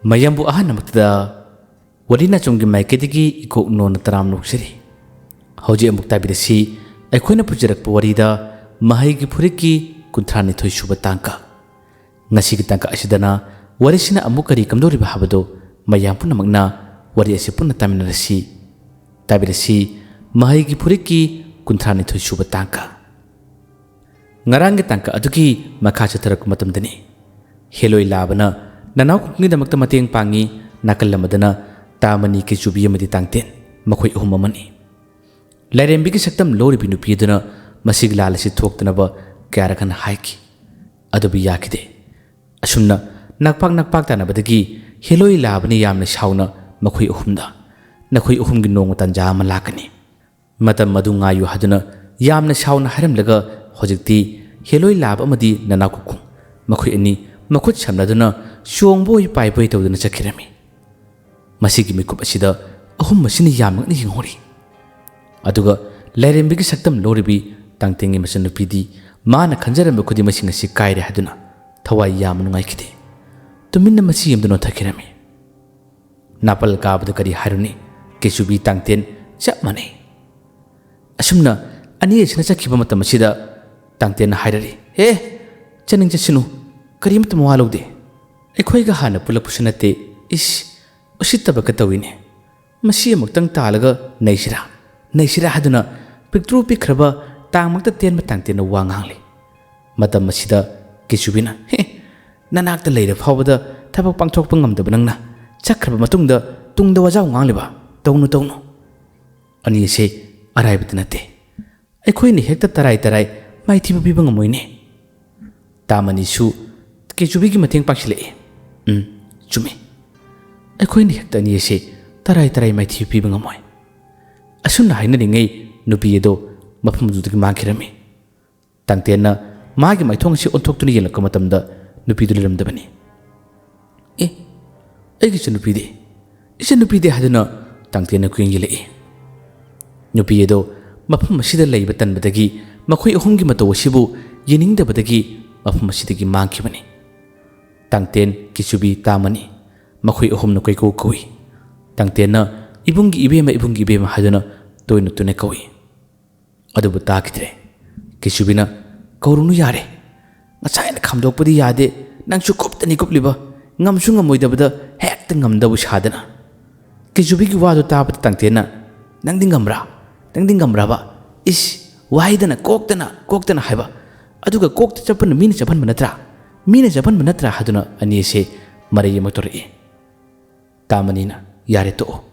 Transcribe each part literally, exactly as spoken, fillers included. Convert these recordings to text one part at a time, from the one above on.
ꯃꯌꯥꯝꯕꯨ ꯑꯍꯥꯟꯕꯃꯛꯇꯗ ꯋꯥꯔꯤ ꯅꯥꯆꯣꯝꯒꯤ ꯃꯥꯏꯀꯩꯗꯒꯤ ꯏꯀꯣꯛ ꯅꯣꯟꯅ ꯇꯔꯥꯝꯅ ꯑꯣꯛꯆꯔꯤ꯫ ꯍꯧꯖꯤꯛ ꯑꯃꯨꯛ ꯇꯥꯕꯤꯔꯁꯤ ꯑꯩꯈꯣꯏꯅ ꯄꯨꯖꯔꯛꯄ ꯋꯥꯔꯤꯗ ꯃꯍꯩꯒꯤ ꯐꯨꯔꯤꯠꯀꯤ ꯀꯨꯟꯊ꯭ꯔꯥ ꯅꯤꯊꯣꯏ ꯁꯨꯕ ꯇꯥꯡꯀꯛ꯫ ꯉꯁꯤꯒꯤ ꯇꯥꯡꯀꯛ ꯑꯁꯤꯗꯅ ꯋꯥꯔꯤꯁꯤꯅ ꯑꯃꯨꯛ ꯀꯔꯤ ꯀꯝꯗꯧꯔꯤꯕ ꯍꯥꯏꯕꯗꯨ ꯃꯌꯥꯝ ꯄꯨꯝꯅꯃꯛꯅ ꯋꯥꯔꯤ ꯑꯁꯤ ꯄꯨꯟꯅ ꯇꯥꯃꯤꯟꯅꯔꯁꯤ꯫ ꯇꯥꯕꯤꯔꯁꯤ ꯃꯍꯩꯒꯤ ꯐꯨꯔꯤꯠꯀꯤ ꯀꯨꯟꯊ꯭ꯔꯥ ꯅꯤꯊꯣꯏ ꯁꯨꯕ ꯇꯥꯡꯀꯛ꯫ ꯉꯔꯥꯡꯒꯤ ꯇꯥꯡꯀꯛ ꯑꯗꯨꯒꯤ ꯃꯈꯥ ꯆꯠꯊꯔꯛꯄ ꯃꯇꯝꯗꯅꯤ꯫ ꯍꯦꯂꯣꯏ ꯂꯥꯕꯅ ꯅꯅꯥꯎ ꯀꯨꯀꯨꯡꯒꯤꯗꯃꯛꯇ ꯃꯇꯦꯡ ꯄꯥꯡꯉꯤ, ꯅꯥꯀꯜ ꯑꯃꯗꯅ ꯇꯥꯃꯅꯤ, ꯀꯦꯆꯨꯕꯤ ꯑꯃꯗꯤ ꯇꯥꯡꯇꯦꯟ, ꯃꯈꯣꯏ ꯑꯍꯨꯝ ꯑꯃꯅꯤ꯫ ꯂꯥꯏꯔꯦꯝꯕꯤꯒꯤ ꯁꯛꯇꯝ ꯂꯧꯔꯤꯕꯤ ꯅꯨꯄꯤ ꯑꯗꯨꯅ ꯃꯁꯤꯒꯤ ꯂꯥꯜ ꯑꯁꯤ ꯊꯣꯛꯇꯅꯕ ꯀꯌꯥꯔꯛ ꯍꯟꯅ ꯍꯥꯏꯈꯤ, ꯑꯗꯨꯕꯨ ꯌꯥꯈꯤꯗꯦ꯫ ꯑꯁꯨꯝꯅ ꯅꯛꯄꯥꯛ ꯅꯛꯄꯥꯛ ꯇꯥꯟꯅꯕꯗꯒꯤ ꯍꯦꯂꯣꯏ ꯂꯥꯕꯅ ꯌꯥꯝꯅ ꯁꯥꯎꯅ ꯃꯈꯣꯏ ꯑꯍꯨꯝꯗ, "ꯅꯈꯣꯏ ꯑꯍꯨꯝꯒꯤ ꯅꯣꯡꯃ ꯇꯥꯟꯖꯥ ꯑꯃ ꯂꯥꯛꯀꯅꯤ꯫ ꯃꯇꯝ ꯑꯗꯨ ꯉꯥꯏꯌꯨ" ꯍꯥꯏꯗꯨꯅ ꯌꯥꯝꯅ ꯁꯥꯎꯅ ꯍꯥꯏꯔꯝꯂꯒ ꯍꯧꯖꯤꯛꯇꯤ ꯍꯦꯂꯣꯏ ꯂꯥꯕ ꯑꯃꯗꯤ ꯅꯅꯥꯎ ꯀꯨꯀꯨꯡ ꯃꯈꯣꯏ ꯑꯅꯤ ꯃꯈꯨꯠ ꯁꯝꯅꯗꯨꯅ ꯆꯣꯡꯕꯣꯏ ꯄꯥꯏꯕꯣꯏ ꯇꯧꯗꯨꯅ ꯆꯠꯈꯤꯔꯝꯃꯤ꯫ ꯃꯁꯤꯒꯤ ꯃꯤꯀꯨꯞ ꯑꯁꯤꯗ ꯑꯍꯨꯝ ꯑꯁꯤꯅ ꯌꯥꯝ ꯉꯛꯅ ꯌꯦꯡꯍꯧꯔꯤ꯫ ꯑꯗꯨꯒ ꯂꯥꯏꯔꯦꯝꯕꯤꯒꯤ ꯁꯛꯇꯝ ꯂꯧꯔꯤꯕꯤ ꯇꯥꯡꯇꯦꯟꯒꯤ ꯃꯆꯟꯅꯨꯄꯤꯗꯤ ꯃꯥꯅ ꯈꯟꯖꯔꯝꯕ ꯈꯨꯗꯤꯡꯃꯛꯁꯤꯡ ꯑꯁꯤ ꯀꯥꯏꯔꯦ ꯍꯥꯏꯗꯨꯅ ꯊꯋꯥꯏ ꯌꯥꯝꯅ ꯅꯨꯡꯉꯥꯏꯈꯤꯗꯦ꯫ ꯇꯨꯃꯤꯟꯅ ꯃꯆꯤ ꯑꯃꯗ ꯅꯣꯟꯊꯈꯤꯔꯝꯃꯤ꯫ ꯅꯥꯄꯜ ꯀꯥꯕꯗ ꯀꯔꯤ ꯍꯥꯏꯔꯨꯅꯤ, ꯀꯦꯆꯨꯕꯤ ꯇꯥꯡꯇꯦꯟ ꯆꯞ ꯃꯥꯟꯅꯩ꯫ ꯑꯁꯨꯝꯅ ꯑꯅꯤ ꯑꯁꯤꯅ ꯆꯠꯈꯤꯕ ꯃꯇꯝ ꯑꯁꯤꯗ ꯇꯥꯡꯇꯦꯟꯅ ꯍꯥꯏꯔꯔꯤ, "ꯍꯦ, ꯆꯠꯅꯤꯡ ꯆꯠꯁꯅꯨ, ꯀꯔꯤꯃꯠꯇ ꯃꯋꯥ ꯂꯧꯗꯦ꯫ ꯑꯩꯈꯣꯏꯒ ꯍꯥꯟꯅ ꯄꯨꯜꯂꯛꯄꯁꯨ ꯅꯠꯇꯦ, ꯏꯁ, ꯎꯁꯤꯠꯇꯕꯒ ꯇꯧꯏꯅꯦ꯫ ꯃꯁꯤ ꯑꯃꯨꯛꯇꯪ ꯇꯥꯜꯂꯒ ꯅꯩꯁꯤꯔꯥ, ꯅꯩꯁꯤꯔꯥ" ꯍꯥꯏꯗꯨꯅ ꯄꯤꯛꯇ꯭ꯔꯨ ꯄꯤꯛꯈ꯭ꯔꯕ ꯇꯥꯡꯃꯛꯇ ꯇꯦꯟꯕ ꯇꯥꯡꯇꯦꯟꯅ ꯋꯥ ꯉꯥꯡꯂꯤ꯫ ꯃꯇꯝ ꯑꯁꯤꯗ ꯀꯦꯆꯨꯕꯤꯅ, "ꯍꯦ, ꯅꯅꯥꯛꯇ ꯂꯩꯔ ꯐꯥꯎꯕꯗ ꯊꯕꯛ ꯄꯥꯡꯊꯣꯛꯄ ꯉꯝꯗꯕ ꯅꯪꯅ ꯆꯠꯈ꯭ꯔꯕ ꯃꯇꯨꯡꯗ ꯇꯨꯡꯗ ꯋꯥꯖꯥꯎ ꯉꯥꯡꯂꯤꯕ? ꯇꯧꯅꯨ, ꯇꯧꯅꯨ꯫ ꯑꯅꯤ ꯑꯁꯦ ꯑꯔꯥꯏꯕꯗꯤ ꯅꯠꯇꯦ꯫ ꯑꯩꯈꯣꯏꯅ ꯍꯦꯛꯇ ꯇꯔꯥꯏ ꯇꯔꯥꯏ ꯃꯥꯏꯊꯤꯕ ꯄꯤꯕ ꯉꯝꯃꯣꯏꯅꯦ꯫" ꯇꯥꯃꯅꯤꯁꯨ ꯀꯦꯆꯨꯕꯤꯒꯤ ꯃꯇꯦꯡ ꯄꯥꯡꯁꯤꯜꯂꯛꯏ꯫ "ꯎꯝ, ꯆꯨꯝꯃꯤ꯫ ꯑꯩꯈꯣꯏꯅ ꯍꯦꯛꯇ ꯑꯅꯤ ꯑꯁꯦ ꯇꯔꯥꯏ ꯇꯔꯥꯏ ꯃꯥꯏꯊꯤꯕ ꯄꯤꯕ ꯉꯝꯃꯣꯏ꯫" ꯑꯁꯨꯝꯅ ꯍꯥꯏꯅꯔꯤꯉꯩ ꯅꯨꯄꯤ ꯑꯗꯣ ꯃꯐꯝꯗꯨꯗꯒꯤ ꯃꯥꯡꯈꯤꯔꯝꯃꯤ꯫ ꯇꯥꯡꯇꯦꯟꯅ ꯃꯥꯒꯤ ꯃꯥꯏꯊꯣꯡ ꯑꯁꯤ ꯑꯣꯟꯊꯣꯛꯇꯨꯅ ꯌꯦꯡꯂꯛꯄ ꯃꯇꯝꯗ ꯅꯨꯄꯤꯗꯨ ꯂꯩꯔꯝꯗꯕꯅꯤ꯫ "ꯑꯦ, ꯑꯩꯒꯤ ꯏꯆꯟꯅꯨꯄꯤꯗꯤ? ꯏꯆꯟꯅꯨꯄꯤꯗꯤ?" ꯍꯥꯏꯗꯨꯅ ꯇꯥꯡꯇꯦꯟꯅ ꯀꯨꯏꯅ ꯌꯦꯡꯂꯛꯏ꯫ ꯅꯨꯄꯤ ꯑꯗꯣ ꯃꯐꯝ ꯑꯁꯤꯗ ꯂꯩꯕ ꯇꯟꯕꯗꯒꯤ ꯃꯈꯣꯏ ꯑꯍꯨꯝꯒꯤ ꯃꯇꯧ ꯑꯁꯤꯕꯨ ꯌꯦꯡꯅꯤꯡꯗꯕꯗꯒꯤ ꯃꯐꯝ ꯑꯁꯤꯗꯒꯤ ꯃꯥꯡꯈꯤꯕꯅꯤ꯫ ꯇꯥꯡꯇꯦꯟ, ꯀꯤꯆꯨꯕꯤ, ꯇꯥꯃꯅꯤ ꯃꯈꯣꯏ ꯑꯍꯨꯝꯅ ꯀꯣꯏꯀꯧ ꯀꯧꯏ꯫ ꯇꯥꯡꯇꯦꯟꯅ "ꯏꯕꯨꯡꯒꯤ ꯏꯕꯦꯝꯃ, ꯏꯕꯨꯡꯒꯤ ꯏꯕꯦꯝꯃ" ꯍꯥꯏꯗꯨꯅ ꯇꯣꯏꯅ ꯇꯣꯏꯅ ꯀꯧꯏ꯫ ꯑꯗꯨꯕꯨ ꯇꯥꯈꯤꯗ꯭ꯔꯦ꯫ ꯀꯦꯆꯨꯕꯤꯅ "ꯀꯧꯔꯨꯅꯨ ꯌꯥꯔꯦ꯫ ꯉꯁꯥꯏꯅ ꯈꯥꯝꯗꯣꯛꯄꯗꯤ ꯌꯥꯗꯦ, ꯅꯪꯁꯨ ꯀꯨꯞꯇꯅꯤ ꯀꯨꯞꯂꯤꯕ, ꯉꯝꯁꯨ ꯉꯝꯃꯣꯏꯗꯕꯗ ꯍꯦꯛꯇ ꯉꯝꯗꯕ ꯁꯥꯗꯅ"꯫ ꯀꯦꯆꯨꯕꯤꯒꯤ ꯋꯥꯗꯨ ꯇꯥꯕꯗ ꯇꯥꯡꯇꯦꯟꯅ "ꯅꯪꯗꯤ ꯉꯝꯕ꯭ꯔꯥ? ꯅꯪꯗꯤ ꯉꯝꯕ꯭ꯔꯕ? ꯏꯁ, ꯋꯥꯍꯩꯗꯅ ꯀꯣꯛꯇꯅ ꯀꯣꯛꯇꯅ ꯍꯥꯏꯕ, ꯑꯗꯨꯒ ꯀꯣꯛꯇ ꯆꯠꯄꯅ ꯃꯤꯅ ꯆꯠꯍꯟꯕ ꯅꯠꯇ꯭ꯔꯥ? ꯃꯤꯅ ꯆꯠꯍꯟꯕ ꯅꯠꯇ꯭ꯔꯥ?" ꯍꯥꯏꯗꯨꯅ ꯑꯅꯤꯁꯦ ꯃꯔꯩ ꯑꯃ ꯇꯧꯔꯛꯏ꯫ ꯇꯥꯃꯅꯤꯅ "ꯌꯥꯔꯦ, ꯇꯣꯛꯑꯣ꯫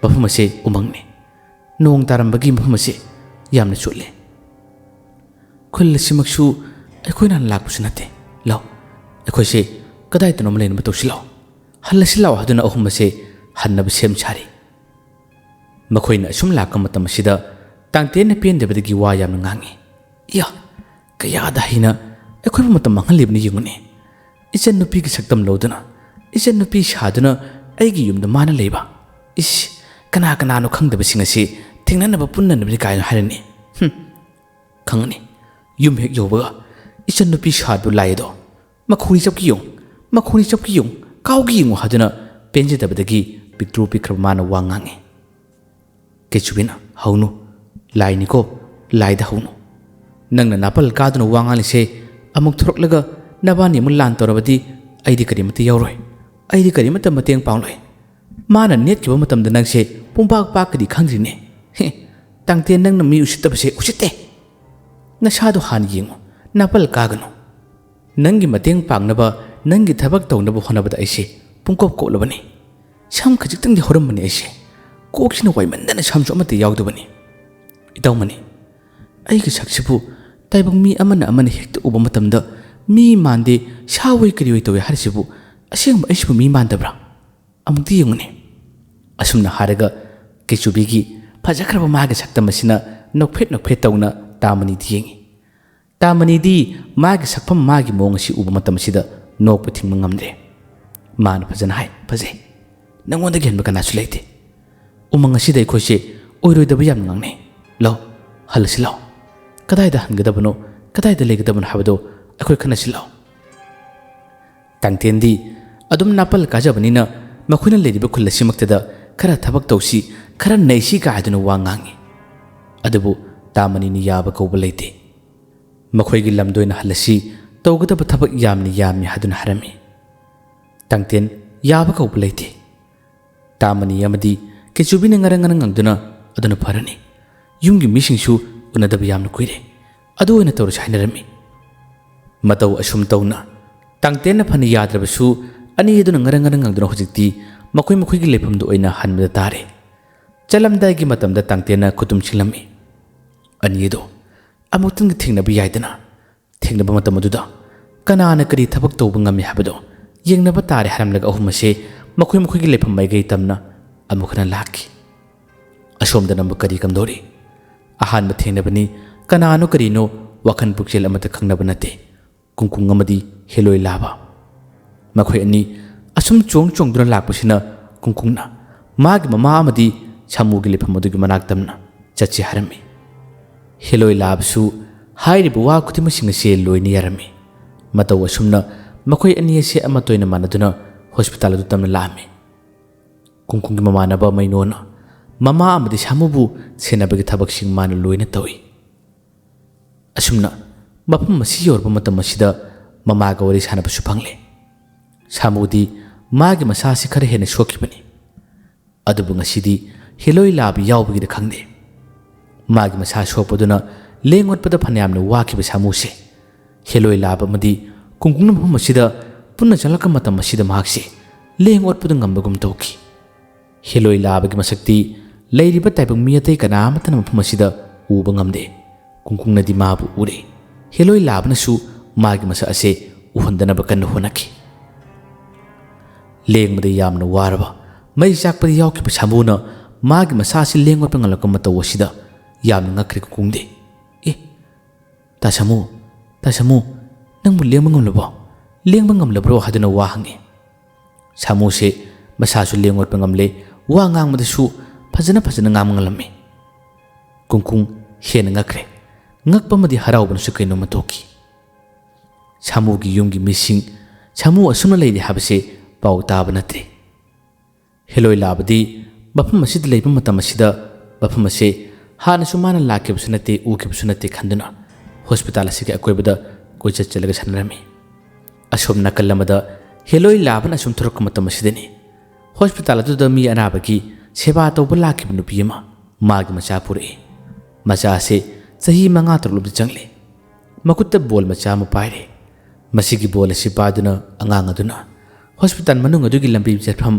ꯃꯐꯝ ꯑꯁꯦ ꯎꯃꯪꯅꯤ꯫ ꯅꯣꯡ ꯇꯥꯔꯝꯕꯒꯤ ꯃꯐꯝ ꯑꯁꯦ ꯌꯥꯝꯅ ꯆꯣꯠꯂꯦ꯫ ꯈꯨꯜ ꯑꯁꯤꯃꯛꯁꯨ ꯑꯩꯈꯣꯏꯅ ꯍꯥꯟꯅ ꯂꯥꯛꯄꯁꯨ ꯅꯠꯇꯦ꯫ ꯂꯥꯎ, ꯑꯩꯈꯣꯏꯁꯦ ꯀꯗꯥꯏꯗꯅꯣꯃ ꯂꯩꯅꯕ ꯇꯧꯁꯤ ꯂꯥꯎ꯫ ꯍꯜꯂꯁꯤ ꯂꯥꯎ" ꯍꯥꯏꯗꯨꯅ ꯑꯍꯨꯝ ꯑꯁꯦ ꯍꯟꯅꯕ ꯁꯦꯝ ꯁꯥꯔꯤ꯫ ꯃꯈꯣꯏꯅ ꯑꯁꯨꯝ ꯂꯥꯛꯄ ꯃꯇꯝ ꯑꯁꯤꯗ ꯇꯥꯡꯇꯦꯟꯅ ꯄꯦꯟꯗꯕꯗꯒꯤ ꯋꯥ ꯌꯥꯝꯅ ꯉꯥꯡꯉꯤ꯫ "ꯏꯌꯥ, ꯀꯌꯥꯗ ꯍꯩꯅ ꯑꯩꯈꯣꯏꯕꯨ ꯃꯇꯝ ꯃꯥꯡꯍꯜꯂꯤꯕꯅꯤ ꯌꯦꯡꯉꯨꯅꯦ꯫ ꯏꯆꯟꯅꯨꯄꯤꯒꯤ ꯁꯛꯇꯝ ꯂꯧꯗꯨꯅ, ꯏꯆꯟꯅꯨꯄꯤ ꯁꯥꯗꯨꯅ ꯑꯩꯒꯤ ꯌꯨꯝꯗ ꯃꯥꯅ ꯂꯩꯕ꯫ ꯏꯁ, ꯀꯅꯥ ꯀꯅꯥꯅꯣ ꯈꯪꯗꯕꯁꯤꯡ ꯑꯁꯤ ꯊꯦꯡꯅꯅꯕ ꯄꯨꯟꯅꯅꯕꯅꯤ" ꯀꯥꯏꯅ ꯍꯥꯏꯔꯅꯤ꯫ ꯍꯨꯝ, ꯈꯪꯉꯅꯤ꯫ ꯌꯨꯝ ꯍꯦꯛ ꯌꯧꯕꯒ "ꯏꯆꯟꯅꯨꯄꯤ ꯁꯥꯗꯨ ꯂꯥꯏ ꯑꯗꯣ ꯃꯈꯣꯡꯅꯤ ꯆꯞꯀꯤ ꯌꯦꯡꯉꯨ, ꯃꯈꯣꯡꯅꯤ ꯆꯞꯀꯤ ꯌꯦꯡꯉꯨ, ꯀꯥꯎꯒꯤ ꯌꯦꯡꯉꯨ" ꯍꯥꯏꯗꯨꯅ ꯄꯦꯟꯖꯗꯕꯗꯒꯤ ꯄꯤꯛꯇ꯭ꯔꯨ ꯄꯤꯛꯈ꯭ꯔꯕ ꯃꯥꯅ ꯋꯥ ꯉꯥꯡꯉꯤ꯫ ꯀꯦꯆꯨꯕꯤꯅ "ꯍꯧꯅꯨ, ꯂꯥꯏꯅꯤꯀꯣ, ꯂꯥꯏꯗ ꯍꯧꯅꯨ꯫ ꯅꯪꯅ ꯅꯥꯄꯜ ꯀꯥꯗꯨꯅ ꯋꯥ ꯉꯥꯡꯂꯤꯁꯦ ꯑꯃꯨꯛ ꯊꯣꯔꯛꯂꯒ ꯅꯕꯥꯅꯤ ꯑꯃꯨꯛ ꯂꯥꯟ ꯇꯧꯔꯕꯗꯤ ꯑꯩꯗꯤ ꯀꯔꯤꯃꯠꯇ ꯌꯥꯎꯔꯣꯏ, ꯑꯩꯗꯤ ꯀꯔꯤꯃꯠꯇ ꯃꯇꯦꯡ ꯄꯥꯡꯂꯣꯏ꯫ ꯃꯥꯅ ꯅꯦꯠꯈꯤꯕ ꯃꯇꯝꯗ ꯅꯪꯁꯦ ꯄꯨꯡꯄꯥꯛ ꯄꯥꯛꯀꯗꯤ ꯈꯪꯗ꯭ꯔꯤꯅꯦ꯫ ꯍꯦ, ꯇꯥꯡꯇꯦꯟ, ꯅꯪꯅ ꯃꯤ ꯎꯁꯤꯠꯇꯕꯁꯦ ꯎꯁꯤꯠꯇꯦ꯫ ꯅꯁꯥꯗꯣ ꯍꯥꯟꯅ ꯌꯦꯡꯉꯨ, ꯅꯥꯄꯜ ꯀꯥꯒꯅꯨ꯫ ꯅꯪꯒꯤ ꯃꯇꯦꯡ ꯄꯥꯡꯅꯕ, ꯅꯪꯒꯤ ꯊꯕꯛ ꯇꯧꯅꯕ ꯍꯣꯠꯅꯕꯗ ꯑꯩꯁꯦ ꯄꯨꯡꯀꯣꯞ ꯀꯣꯞꯂꯕꯅꯤ꯫ ꯁꯝ ꯈꯖꯤꯛꯇꯪꯗꯤ ꯍꯧꯔꯝꯕꯅꯤ ꯑꯩꯁꯦ꯫ ꯀꯣꯛꯁꯤꯅ ꯋꯥꯏꯃꯟꯗꯅ ꯁꯝꯁꯨ ꯑꯃꯠꯇ ꯌꯥꯎꯗꯕꯅꯤ꯫ ꯏꯇꯧꯃꯅꯤ, ꯑꯩꯒꯤ ꯁꯛꯁꯤꯕꯨ ꯇꯥꯏꯕꯪ ꯃꯤ ꯑꯃꯅ ꯑꯃꯅ ꯍꯦꯛꯇ ꯎꯕ ꯃꯇꯝꯗ ꯃꯤ ꯃꯥꯟꯗꯦ, ꯁꯥ ꯑꯣꯏ ꯀꯔꯤ ꯑꯣꯏ ꯇꯧꯏ ꯍꯥꯏꯔꯤꯁꯤꯕꯨ ꯑꯁꯦꯡꯕ ꯑꯩꯁꯤꯕꯨ ꯃꯤ ꯃꯥꯟꯗꯕ꯭ꯔꯥ? ꯑꯃꯨꯛꯇ ꯌꯦꯡꯉꯨꯅꯦ"꯫ ꯑꯁꯨꯝꯅ ꯍꯥꯏꯔꯒ ꯀꯦꯆꯨꯕꯤꯒꯤ ꯐꯖꯈ꯭ꯔꯕ ꯃꯥꯒꯤ ꯁꯛꯇꯝ ꯑꯁꯤꯅ ꯅꯣꯛꯐꯦꯠ ꯅꯣꯛꯐꯦꯠ ꯇꯧꯅ ꯇꯥꯃꯅꯤꯗ ꯌꯦꯡꯉꯤ꯫ ꯇꯥꯃꯅꯤꯗꯤ ꯃꯥꯒꯤ ꯁꯛꯐꯝ, ꯃꯥꯒꯤ ꯃꯑꯣꯡ ꯑꯁꯤ ꯎꯕ ꯃꯇꯝ ꯑꯁꯤꯗ ꯅꯣꯛꯄ ꯊꯤꯡꯕ ꯉꯝꯗ꯭ꯔꯦ꯫ ꯃꯥꯅ ꯐꯖꯅ ꯍꯥꯏ, "ꯐꯖꯩ꯫ ꯅꯉꯣꯟꯗꯒꯤ ꯍꯦꯟꯕ ꯀꯅꯥꯁꯨ ꯂꯩꯇꯦ꯫ ꯎꯃꯪ ꯑꯁꯤꯗ ꯑꯩꯈꯣꯏꯁꯦ ꯑꯣꯏꯔꯣꯏꯗꯕ ꯌꯥꯝꯅ ꯉꯥꯡꯅꯩ꯫ ꯂꯥꯎ, ꯍꯜꯂꯁꯤ ꯂꯥꯎ꯫ ꯀꯗꯥꯏꯗ ꯍꯟꯒꯗꯕꯅꯣ, ꯀꯗꯥꯏꯗ ꯂꯩꯒꯗꯕꯅꯣ ꯍꯥꯏꯕꯗꯣ ꯑꯩꯈꯣꯏ ꯈꯟꯅꯁꯤ ꯂꯥꯎ"꯫ ꯇꯥꯡꯇꯦꯟꯗꯤ ꯑꯗꯨꯝ ꯅꯥꯄꯜ ꯀꯥꯖꯕꯅꯤꯅ ꯃꯈꯣꯏꯅ ꯂꯩꯔꯤꯕ ꯈꯨꯜ ꯑꯁꯤꯃꯛꯇꯗ ꯈꯔ ꯊꯕꯛ ꯇꯧꯁꯤ, ꯈꯔ ꯅꯩꯁꯤ ꯀꯥ ꯍꯥꯏꯗꯨꯅ ꯋꯥ ꯉꯥꯡꯉꯤ꯫ ꯑꯗꯨꯕꯨ ꯇꯥꯃꯅꯤꯅ ꯌꯥꯕ ꯀꯧꯕ ꯂꯩꯇꯦ꯫ ꯃꯈꯣꯏꯒꯤ ꯂꯝꯗ ꯑꯣꯏꯅ ꯍꯜꯂꯁꯤ, ꯇꯧꯒꯗꯕ ꯊꯕꯛ ꯌꯥꯝꯅ ꯌꯥꯝꯃꯤ ꯍꯥꯏꯗꯨꯅ ꯍꯥꯏꯔꯝꯃꯤ꯫ ꯇꯥꯡꯇꯦꯟ ꯌꯥꯕ ꯀꯧꯕ ꯂꯩꯇꯦ꯫ ꯇꯥꯃꯅꯤ ꯑꯃꯗꯤ ꯀꯦꯆꯨꯕꯤꯅ ꯉꯔꯪ ꯉꯔꯪ ꯉꯪꯗꯨꯅ, "ꯑꯗꯨꯅ ꯐꯔꯅꯤ꯫ ꯌꯨꯝꯒꯤ ꯃꯤꯁꯤꯡꯁꯨ ꯎꯅꯗꯕ ꯌꯥꯝꯅ ꯀꯨꯏꯔꯦ꯫ ꯑꯗꯨ ꯑꯣꯏꯅ ꯇꯧꯔꯁꯤ" ꯍꯥꯏꯅꯔꯝꯃꯤ꯫ ꯃꯇꯧ ꯑꯁꯨꯝ ꯇꯧꯅ ꯇꯥꯡꯇꯦꯟꯅ ꯐꯅ ꯌꯥꯗ꯭ꯔꯕꯁꯨ ꯑꯅꯤ ꯑꯗꯨꯅ ꯉꯔꯪ ꯉꯔꯪ ꯉꯪꯗꯨꯅ ꯍꯧꯖꯤꯛꯇꯤ ꯃꯈꯣꯏ ꯃꯈꯣꯏꯒꯤ ꯂꯩꯐꯝꯗꯨ ꯑꯣꯏꯅ ꯍꯟꯕꯗ ꯇꯥꯔꯦ꯫ ꯆꯠꯂꯝꯗꯥꯏꯒꯤ ꯃꯇꯝꯗ ꯇꯥꯡꯇꯦꯟꯅ ꯈꯨꯇꯨꯝ ꯁꯤꯡꯂꯝꯃꯤ꯫ ꯑꯅꯤ ꯑꯗꯨ ꯑꯃꯨꯛꯇꯪꯗꯤ ꯊꯦꯡꯅꯕ ꯌꯥꯏꯗꯅ꯫ ꯊꯦꯡꯅꯕ ꯃꯇꯝ ꯑꯗꯨꯗ ꯀꯅꯥꯅ ꯀꯔꯤ ꯊꯕꯛ ꯇꯧꯕ ꯉꯝꯃꯤ ꯍꯥꯏꯕꯗꯣ ꯌꯦꯡꯅꯕ ꯇꯥꯔꯦ ꯍꯥꯏꯔꯝꯂꯒ ꯑꯍꯨꯝ ꯑꯁꯦ ꯃꯈꯣꯏ ꯃꯈꯣꯏꯒꯤ ꯂꯩꯐꯝ ꯃꯥꯏꯀꯩ ꯇꯝꯅ ꯑꯃꯨꯛ ꯍꯟꯅ ꯂꯥꯛꯈꯤ꯫ ꯑꯁꯣꯝꯗꯅ ꯑꯃꯨꯛ ꯀꯔꯤ ꯀꯝꯗꯧꯔꯤ? ꯑꯍꯥꯟꯕ ꯊꯦꯡꯅꯕꯅꯤ, ꯀꯅꯥꯅꯣ ꯀꯔꯤꯅꯣ ꯋꯥꯈꯜ ꯄꯨꯛꯆꯦꯜ ꯑꯃꯠꯇ ꯈꯪꯅꯕ ꯅꯠꯇꯦ꯫ ꯀꯨꯡꯀꯨꯡ ꯑꯃꯗꯤ ꯍꯦꯂꯣꯏ ꯂꯥꯕ꯫ ꯃꯈꯣꯏ ꯑꯅꯤ ꯑꯁꯨꯝ ꯆꯣꯡ ꯆꯣꯡꯗꯨꯅ ꯂꯥꯛꯄꯁꯤꯅ ꯀꯨꯡꯀꯨꯡꯅ ꯃꯥꯒꯤ ꯃꯃꯥ ꯑꯃꯗꯤ ꯁꯥꯃꯨꯒꯤ ꯂꯩꯐꯝ ꯑꯗꯨꯒꯤ ꯃꯅꯥꯛ ꯇꯝꯅ ꯆꯠꯁꯤ ꯍꯥꯏꯔꯝꯃꯤ꯫ ꯍꯦꯂꯣꯏ ꯂꯥꯕꯁꯨ ꯍꯥꯏꯔꯤꯕ ꯋꯥ ꯈꯨꯗꯤꯡꯃꯛꯁꯤꯡ ꯑꯁꯦ ꯂꯣꯏꯅ ꯌꯥꯔꯝꯃꯤ꯫ ꯃꯇꯧ ꯑꯁꯨꯝꯅ ꯃꯈꯣꯏ ꯑꯅꯤ ꯑꯁꯦ ꯑꯃꯠꯇ ꯑꯣꯏꯅ ꯃꯥꯟꯅꯗꯨꯅ ꯍꯣꯁꯄꯤꯇꯥꯜ ꯑꯗꯨ ꯇꯝꯅ ꯂꯥꯛꯑꯝꯃꯤ꯫ ꯀꯨꯡꯀꯨꯡꯒꯤ ꯃꯃꯥꯟꯅꯕ ꯃꯩꯅꯣꯅ ꯃꯃꯥ ꯑꯃꯗꯤ ꯁꯥꯃꯨꯕꯨ ꯁꯦꯟꯅꯕꯒꯤ ꯊꯕꯛꯁꯤꯡ ꯃꯥꯅ ꯂꯣꯏꯅ ꯇꯧꯏ꯫ ꯑꯁꯨꯝꯅ ꯃꯐꯝ ꯑꯁꯤ ꯌꯧꯔꯕ ꯃꯇꯝ ꯑꯁꯤꯗ ꯃꯃꯥꯒ ꯋꯥꯔꯤ ꯁꯥꯟꯅꯕꯁꯨ ꯐꯪꯂꯦ꯫ ꯁꯥꯃꯨꯗꯤ ꯃꯥꯒꯤ ꯃꯁꯥ ꯑꯁꯤ ꯈꯔ ꯍꯦꯟꯅ ꯁꯣꯛꯈꯤꯕꯅꯤ꯫ ꯑꯗꯨꯕꯨ ꯉꯁꯤꯗꯤ ꯍꯦꯂꯣꯏ ꯂꯥꯕ ꯌꯥꯎꯕꯒꯤꯔ ꯈꯪꯗꯦ, ꯃꯥꯒꯤ ꯃꯁꯥ ꯁꯣꯛꯄꯗꯨꯅ ꯂꯦꯡ ꯑꯣꯠꯄꯗ ꯐꯅꯌꯥꯝꯅ ꯋꯥꯈꯤꯕ ꯁꯥꯃꯨꯁꯦ ꯍꯦꯂꯣꯏ ꯂꯥꯕ ꯑꯃꯗꯤ ꯀꯨꯡꯀꯨꯡꯅ ꯃꯐꯝ ꯑꯁꯤꯗ ꯄꯨꯟꯅ ꯆꯪꯂꯛꯄ ꯃꯇꯝ ꯑꯁꯤꯗ ꯃꯍꯥꯛꯁꯦ ꯂꯦꯡ ꯑꯣꯠꯄꯗꯨ ꯉꯝꯕꯒꯨꯝ ꯇꯧꯈꯤ꯫ ꯍꯦꯂꯣꯏ ꯂꯥꯕꯒꯤ ꯃꯁꯛꯇꯤ ꯂꯩꯔꯤꯕ ꯇꯥꯏꯕꯪ ꯃꯤ ꯑꯇꯩ ꯀꯅꯥ ꯑꯃꯠꯇꯅ ꯃꯐꯝ ꯑꯁꯤꯗ ꯎꯕ ꯉꯝꯗꯦ꯫ ꯀꯨꯡꯀꯨꯡꯅꯗꯤ ꯃꯥꯕꯨ ꯎꯔꯦ꯫ ꯍꯦꯂꯣꯏ ꯂꯥꯕꯅꯁꯨ ꯃꯥꯒꯤ ꯃꯁꯛ ꯑꯁꯦ ꯎꯍꯟꯗꯅꯕ ꯀꯟꯅ ꯍꯣꯠꯅꯈꯤ꯫ ꯂꯦꯡꯕꯗ ꯌꯥꯝꯅ ꯋꯥꯔꯕ, ꯃꯩ ꯆꯥꯛꯄꯗ ꯌꯥꯎꯈꯤꯕ ꯁꯥꯃꯨꯅ ꯃꯥꯒꯤ ꯃꯁꯥ ꯑꯁꯤ ꯂꯦꯡ ꯑꯣꯠꯄ ꯉꯝꯂꯛꯄ ꯃꯇꯧ ꯑꯁꯤꯗ ꯌꯥꯝꯅ ꯉꯛꯈ꯭ꯔꯦ ꯀꯨꯡꯀꯨꯡꯗꯤ꯫ "ꯑꯦ, ꯇꯥ ꯁꯥꯃꯨ, ꯇꯥ ꯁꯥꯃꯨ, ꯅꯪꯕꯨ ꯂꯦꯡꯕ ꯉꯝꯂꯕꯣ? ꯂꯦꯡꯕ ꯉꯝꯂꯕ꯭ꯔꯣ?" ꯍꯥꯏꯗꯨꯅ ꯋꯥ ꯍꯪꯉꯤ꯫ ꯁꯥꯃꯨꯁꯦ ꯃꯁꯥꯁꯨ ꯂꯦꯡ ꯑꯣꯠꯄ ꯉꯝꯂꯦ, ꯋꯥ ꯉꯥꯡꯕꯗꯁꯨ ꯐꯖꯅ ꯐꯖꯅ ꯉꯥꯡꯕ ꯉꯝꯂꯝꯃꯤ꯫ ꯀꯨꯡꯀꯨꯡ ꯍꯦꯟꯅ ꯉꯛꯈ꯭ꯔꯦ꯫ ꯉꯛꯄ ꯑꯃꯗꯤ ꯍꯔꯥꯎꯕꯅꯁꯨ ꯀꯩꯅꯣꯝꯃ ꯊꯣꯛꯈꯤ꯫ ꯁꯥꯃꯨꯒꯤ ꯌꯨꯝꯒꯤ ꯃꯤꯁꯤꯡ ꯁꯥꯃꯨ ꯑꯁꯨꯝꯅ ꯂꯩꯔꯤ ꯍꯥꯏꯕꯁꯤ ꯄꯥꯎ ꯇꯥꯕ ꯅꯠꯇ꯭ꯔꯤ꯫ ꯍꯦꯂꯣꯏ ꯂꯥꯕꯗꯤ ꯃꯐꯝ ꯑꯁꯤꯗ ꯂꯩꯕ ꯃꯇꯝ ꯑꯁꯤꯗ ꯃꯐꯝ ꯑꯁꯤ ꯍꯥꯟꯅꯁꯨ ꯃꯥꯅ ꯂꯥꯛꯈꯤꯕꯁꯨ ꯅꯠꯇꯦ, ꯎꯈꯤꯕꯁꯨ ꯅꯠꯇꯦ ꯈꯟꯗꯨꯅ ꯍꯣꯁꯄꯤꯇꯥꯜ ꯑꯁꯤꯒꯤ ꯑꯀꯣꯏꯕꯗ ꯀꯣꯏꯆꯠ ꯆꯠꯂꯒ ꯁꯥꯟꯅꯔꯝꯃꯤ꯫ ꯑꯁꯣꯝ ꯅꯥꯀꯜ ꯑꯃꯗ ꯍꯦꯂꯣꯏ ꯂꯥꯕꯅ ꯑꯁꯨꯝ ꯊꯣꯔꯛꯄ ꯃꯇꯝ ꯑꯁꯤꯗꯅꯤ ꯍꯣꯁꯄꯤꯇꯥꯜ ꯑꯗꯨꯗ ꯃꯤ ꯑꯅꯥꯕꯒꯤ ꯁꯦꯕꯥ ꯇꯧꯕ ꯂꯥꯛꯈꯤꯕ ꯅꯨꯄꯤ ꯑꯃ ꯃꯥꯒꯤ ꯃꯆꯥ ꯄꯨꯔꯛꯏ꯫ ꯃꯆꯥ ꯑꯁꯤ ꯆꯍꯤ ꯃꯉꯥ ꯇꯔꯨꯛ ꯂꯣꯝꯗ ꯆꯪꯂꯤ꯫ ꯃꯈꯨꯠꯇ ꯕꯣꯜ ꯃꯆꯥ ꯑꯃ ꯄꯥꯏꯔꯦ꯫ ꯃꯁꯤꯒꯤ ꯕꯣꯜ ꯑꯁꯤ ꯄꯥꯏꯗꯨꯅ ꯑꯉꯥꯡ ꯑꯗꯨꯅ ꯍꯣꯁꯄꯤꯇꯥꯜ ꯃꯅꯨꯡ ꯑꯗꯨꯒꯤ ꯂꯝꯕꯤ ꯆꯠꯐꯝ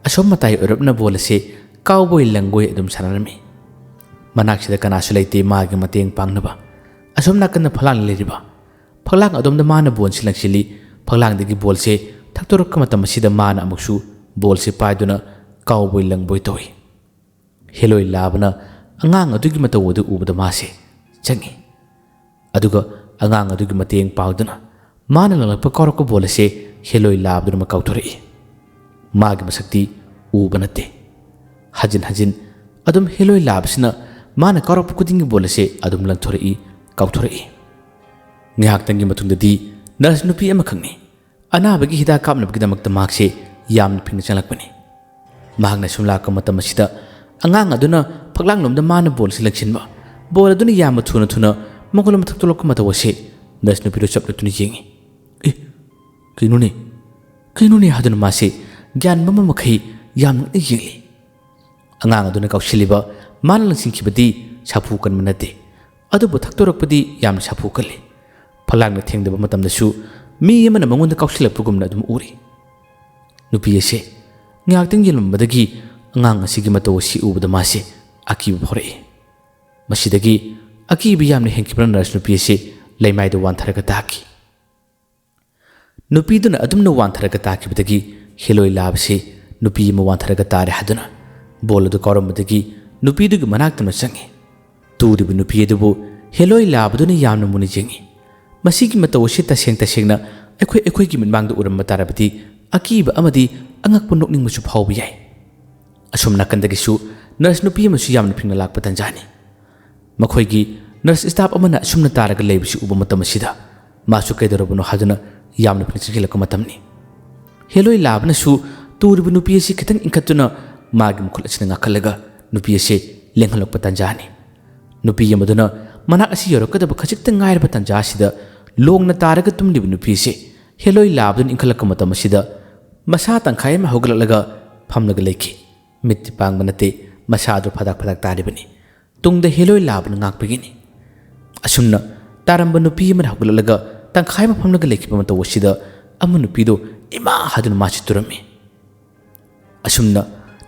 ꯑꯁꯣꯝ ꯃꯇꯥꯏ ꯑꯣꯏꯔꯞꯅ ꯕꯣꯜ ꯑꯁꯤ ꯀꯥꯎꯕꯣꯏ ꯂꯪꯕꯣꯏ ꯑꯗꯨꯝ ꯁꯥꯟꯅꯔꯝꯃꯤ꯫ ꯃꯅꯥꯛꯁꯤꯗ ꯀꯅꯥꯁꯨ ꯂꯩꯇꯦ ꯃꯥꯒꯤ ꯃꯇꯦꯡ ꯄꯥꯡꯅꯕ꯫ ꯑꯁꯣꯝ ꯅꯥꯀꯟꯗ ꯐꯛꯂꯥꯡ ꯂꯩꯔꯤꯕ꯫ ꯐꯛꯂꯥꯡ ꯑꯗꯣꯝꯗ ꯃꯥꯅ ꯕꯣꯜꯁꯤ ꯂꯪꯁꯤꯜꯂꯤ꯫ ꯐꯛꯂꯥꯡꯗꯒꯤ ꯕꯣꯜꯁꯦ ꯊꯛꯇꯣꯔꯛꯄ ꯃꯇꯝ ꯑꯁꯤꯗ ꯃꯥꯅ ꯑꯃꯨꯛꯁꯨ ꯕꯣꯜꯁꯦ ꯄꯥꯏꯗꯨꯅ ꯀꯥꯎꯕꯣꯏ ꯂꯪꯕꯣꯏ ꯇꯧꯏ꯫ ꯍꯦꯂꯣꯏ ꯂꯥꯕꯅ ꯑꯉꯥꯡ ꯑꯗꯨꯒꯤ ꯃꯇꯧ ꯑꯗꯨ ꯎꯕꯗ ꯃꯥꯁꯦ ꯆꯪꯏ꯫ ꯑꯗꯨꯒ ꯑꯉꯥꯡ ꯑꯗꯨꯒꯤ ꯃꯇꯦꯡ ꯄꯥꯡꯗꯨꯅ ꯃꯥꯅ ꯂꯪꯂꯛꯄ ꯀꯥꯎꯔꯛꯄ ꯕꯣꯜ ꯑꯁꯦ ꯍꯦꯂꯣꯏ ꯂꯥꯕꯗꯨꯅ ꯑꯃꯨꯛ ꯀꯥꯎꯊꯣꯔꯛꯏ꯫ ꯃꯥꯒꯤ ꯃꯁꯛꯇꯤ ꯎꯕ ꯅꯠꯇꯦ꯫ ꯍꯟꯖꯤꯟ ꯍꯟꯖꯤꯟ ꯑꯗꯨꯝ ꯍꯦꯂꯣꯏ ꯂꯥꯕꯁꯤꯅ ꯃꯥꯅ ꯀꯥꯎꯔꯛꯄ ꯈꯨꯗꯤꯡꯒꯤ ꯕꯣꯜ ꯑꯁꯦ ꯑꯗꯨꯝ ꯂꯪꯊꯣꯔꯛꯏ, ꯀꯥꯎꯊꯣꯔꯛꯏ꯫ ꯉꯥꯏꯍꯥꯛꯇꯪꯒꯤ ꯃꯇꯨꯡꯗꯗꯤ ꯅꯔꯁ ꯅꯨꯄꯤ ꯑꯃꯈꯛꯅꯤ꯫ ꯑꯅꯥꯕꯒꯤ ꯍꯤꯗꯥꯛ ꯀꯥꯞꯅꯕꯒꯤꯗꯃꯛꯇ ꯃꯍꯥꯛꯁꯦ ꯌꯥꯝꯅ ꯐꯤꯡꯅ ꯆꯪꯂꯛꯄꯅꯤ꯫ ꯃꯍꯥꯛꯅ ꯁꯨꯝ ꯂꯥꯛꯄ ꯃꯇꯝ ꯑꯁꯤꯗ ꯑꯉꯥꯡ ꯑꯗꯨꯅ ꯐꯛꯂꯥꯡꯂꯣꯝꯗ ꯃꯥꯅ ꯕꯣꯜꯁꯤ ꯂꯪꯁꯤꯟꯕ, ꯕꯣꯜ ꯑꯗꯨꯅ ꯌꯥꯝꯅ ꯊꯨꯅ ꯊꯨꯅ ꯃꯈꯨꯟ ꯑꯃ ꯊꯛꯇꯣꯛꯂꯛꯄ ꯃꯇꯧ ꯑꯁꯤ ꯅꯔꯁ ꯅꯨꯄꯤꯗꯨ ꯆꯞ ꯂꯦꯞꯇꯨꯅ ꯌꯦꯡꯏ꯫ "ꯑꯦ, ꯀꯩꯅꯣꯅꯦ, ꯀꯩꯅꯣꯅꯦ?" ꯍꯥꯏꯗꯨꯅ ꯃꯥꯁꯤ ꯒ꯭ꯌꯥꯟ ꯃꯝꯕ ꯃꯈꯩ ꯌꯥꯝꯅ ꯉꯛꯅ ꯌꯦꯡꯂꯤ꯫ ꯑꯉꯥꯡ ꯑꯗꯨꯅ ꯀꯥꯎꯁꯤꯜꯂꯤꯕ ꯃꯥꯅ ꯂꯪꯁꯤꯟꯈꯤꯕꯗꯤ ꯁꯥꯐꯨ ꯀꯟꯕ ꯅꯠꯇꯦ, ꯑꯗꯨꯕꯨ ꯊꯛꯇꯣꯔꯛꯄꯗꯤ ꯌꯥꯝꯅ ꯁꯥꯐꯨ ꯀꯜꯂꯤ꯫ ꯐꯛꯂꯥꯡꯅ ꯊꯦꯡꯗꯕ ꯃꯇꯝꯗꯁꯨ ꯃꯤ ꯑꯃꯅ ꯃꯉꯣꯟꯗ ꯀꯥꯎꯁꯤꯜꯂꯛꯄꯒꯨꯝꯅ ꯑꯗꯨꯝ ꯎꯔꯤ꯫ ꯅꯨꯄꯤ ꯑꯁꯦ ꯉꯥꯏꯍꯥꯛꯇꯪ ꯌꯦꯡꯂꯝꯕꯗꯒꯤ ꯑꯉꯥꯡ ꯑꯁꯤꯒꯤ ꯃꯇꯧ ꯑꯁꯤ ꯎꯕꯗ ꯃꯥꯁꯦ ꯑꯀꯤꯕ ꯐꯥꯎꯔꯛꯏ꯫ ꯃꯁꯤꯗꯒꯤ ꯑꯀꯤꯕ ꯌꯥꯝꯅ ꯍꯦꯟꯈꯤꯕꯅ ꯅꯔꯁ ꯅꯨꯄꯤ ꯑꯁꯤ ꯂꯩꯃꯥꯏꯗ ꯋꯥꯟꯊꯔꯒ ꯇꯥꯈꯤ꯫ ꯅꯨꯄꯤꯗꯨꯅ ꯑꯗꯨꯝꯅ ꯋꯥꯟꯊꯔꯒ ꯇꯥꯈꯤꯕꯗꯒꯤ ꯍꯦꯂꯣꯏ ꯂꯥꯕꯁꯤ ꯅꯨꯄꯤ ꯑꯃ ꯋꯥꯟꯊꯔꯒ ꯇꯥꯔꯦ ꯍꯥꯏꯗꯨꯅ ꯕꯣꯜ ꯑꯗꯨ ꯀꯥꯎꯔꯝꯕꯗꯒꯤ ꯅꯨꯄꯤꯗꯨꯒꯤ ꯃꯅꯥꯛꯇ ꯑꯃ ꯆꯪꯉꯤ꯫ ꯇꯨꯔꯤꯕ ꯅꯨꯄꯤ ꯑꯗꯨꯕꯨ ꯍꯦꯂꯣꯏ ꯂꯥꯕꯗꯨꯅ ꯌꯥꯝꯅ ꯃꯨꯟꯅ ꯌꯦꯡꯉꯤ꯫ ꯃꯁꯤꯒꯤ ꯃꯇꯧ ꯑꯁꯤ ꯇꯁꯦꯡ ꯇꯁꯦꯡꯅ ꯑꯩꯈꯣꯏ, ꯑꯩꯈꯣꯏꯒꯤ ꯃꯤꯠꯃꯥꯡꯗ ꯎꯔꯝꯕ ꯇꯥꯔꯕꯗꯤ ꯑꯀꯤꯕ ꯑꯃꯗꯤ ꯑꯉꯛꯄ ꯅꯣꯛꯅꯤꯡꯕꯁꯨ ꯐꯥꯎꯕ ꯌꯥꯏ꯫ ꯑꯁꯣꯝ ꯅꯥꯀꯟꯗꯒꯤꯁꯨ ꯅꯔꯁ ꯅꯨꯄꯤ ꯑꯃꯁꯨ ꯌꯥꯝꯅ ꯐꯤꯡꯅ ꯂꯥꯛꯄ ꯇꯟꯖꯥꯅꯤ꯫ ꯃꯈꯣꯏꯒꯤ ꯅꯔꯁ ꯁ꯭ꯇꯥꯐ ꯑꯃꯅ ꯑꯁꯨꯝꯅ ꯇꯥꯔꯒ ꯂꯩꯕꯁꯤ ꯎꯕ ꯃꯇꯝ ꯑꯁꯤꯗ ꯃꯥꯁꯨ ꯀꯩꯗꯧꯔꯕꯅꯣ ꯍꯥꯏꯗꯨꯅ ꯌꯥꯝꯅ ꯐꯅ ꯆꯪꯁꯤꯜꯂꯛꯄ ꯃꯇꯝꯅꯤ꯫ ꯍꯦꯂꯣꯏ ꯂꯥꯕꯅꯁꯨ ꯇꯨꯔꯤꯕ ꯅꯨꯄꯤ ꯑꯁꯤ ꯈꯤꯇꯪ ꯏꯟꯈꯠꯇꯨꯅ ꯃꯥꯒꯤ ꯃꯈꯨꯠ ꯑꯁꯤꯅ ꯉꯥꯈꯠꯂꯒ ꯅꯨꯄꯤ ꯑꯁꯤ ꯂꯦꯡꯍꯜꯂꯛꯄ ꯇꯥꯟꯖꯥꯅꯤ꯫ ꯅꯨꯄꯤ ꯑꯃꯗꯨꯅ ꯃꯅꯥꯛ ꯑꯁꯤ ꯌꯧꯔꯛꯀꯗꯕ ꯈꯖꯤꯛꯇ ꯉꯥꯏꯔꯕ ꯇꯥꯟꯖꯥ ꯑꯁꯤꯗ ꯂꯣꯡꯅ ꯇꯥꯔꯒ ꯇꯨꯝꯂꯤꯕ ꯅꯨꯄꯤ ꯑꯁꯤ ꯍꯦꯂꯣꯏ ꯂꯥꯕꯗꯨꯅ ꯏꯟꯈꯠꯂꯛꯄ ꯃꯇꯝ ꯑꯁꯤꯗ ꯃꯁꯥ ꯇꯪꯈꯥꯏ ꯑꯃ ꯍꯧꯒꯠꯂꯛꯂꯒ ꯐꯝꯂꯒ ꯂꯩꯈꯤ꯫ ꯃꯤꯠꯇꯤ ꯄꯥꯡꯕ ꯅꯠꯇꯦ, ꯃꯁꯥꯗꯨ ꯐꯗꯥꯛ ꯐꯗꯥꯛ ꯇꯥꯔꯤꯕꯅꯤ꯫ ꯇꯨꯡꯗ ꯍꯦꯂꯣꯏ ꯂꯥꯕꯅ ꯉꯥꯛꯄꯒꯤꯅꯤ꯫ ꯑꯁꯨꯝꯅ ꯇꯥꯔꯝꯕ ꯅꯨꯄꯤ ꯑꯃꯅ ꯍꯧꯒꯠꯂꯛꯂꯒ ꯇꯪꯈꯥꯏ ꯑꯃ ꯐꯝꯂꯒ ꯂꯩꯈꯤꯕ ꯃꯇꯧ ꯑꯁꯤꯗ ꯑꯃ ꯅꯨꯄꯤꯗꯨ ꯏꯃꯥ ꯍꯥꯏꯗꯨꯅ ꯃꯥꯁꯤ ꯇꯨꯔꯝꯃꯤ꯫ ꯑꯁꯨꯝꯅ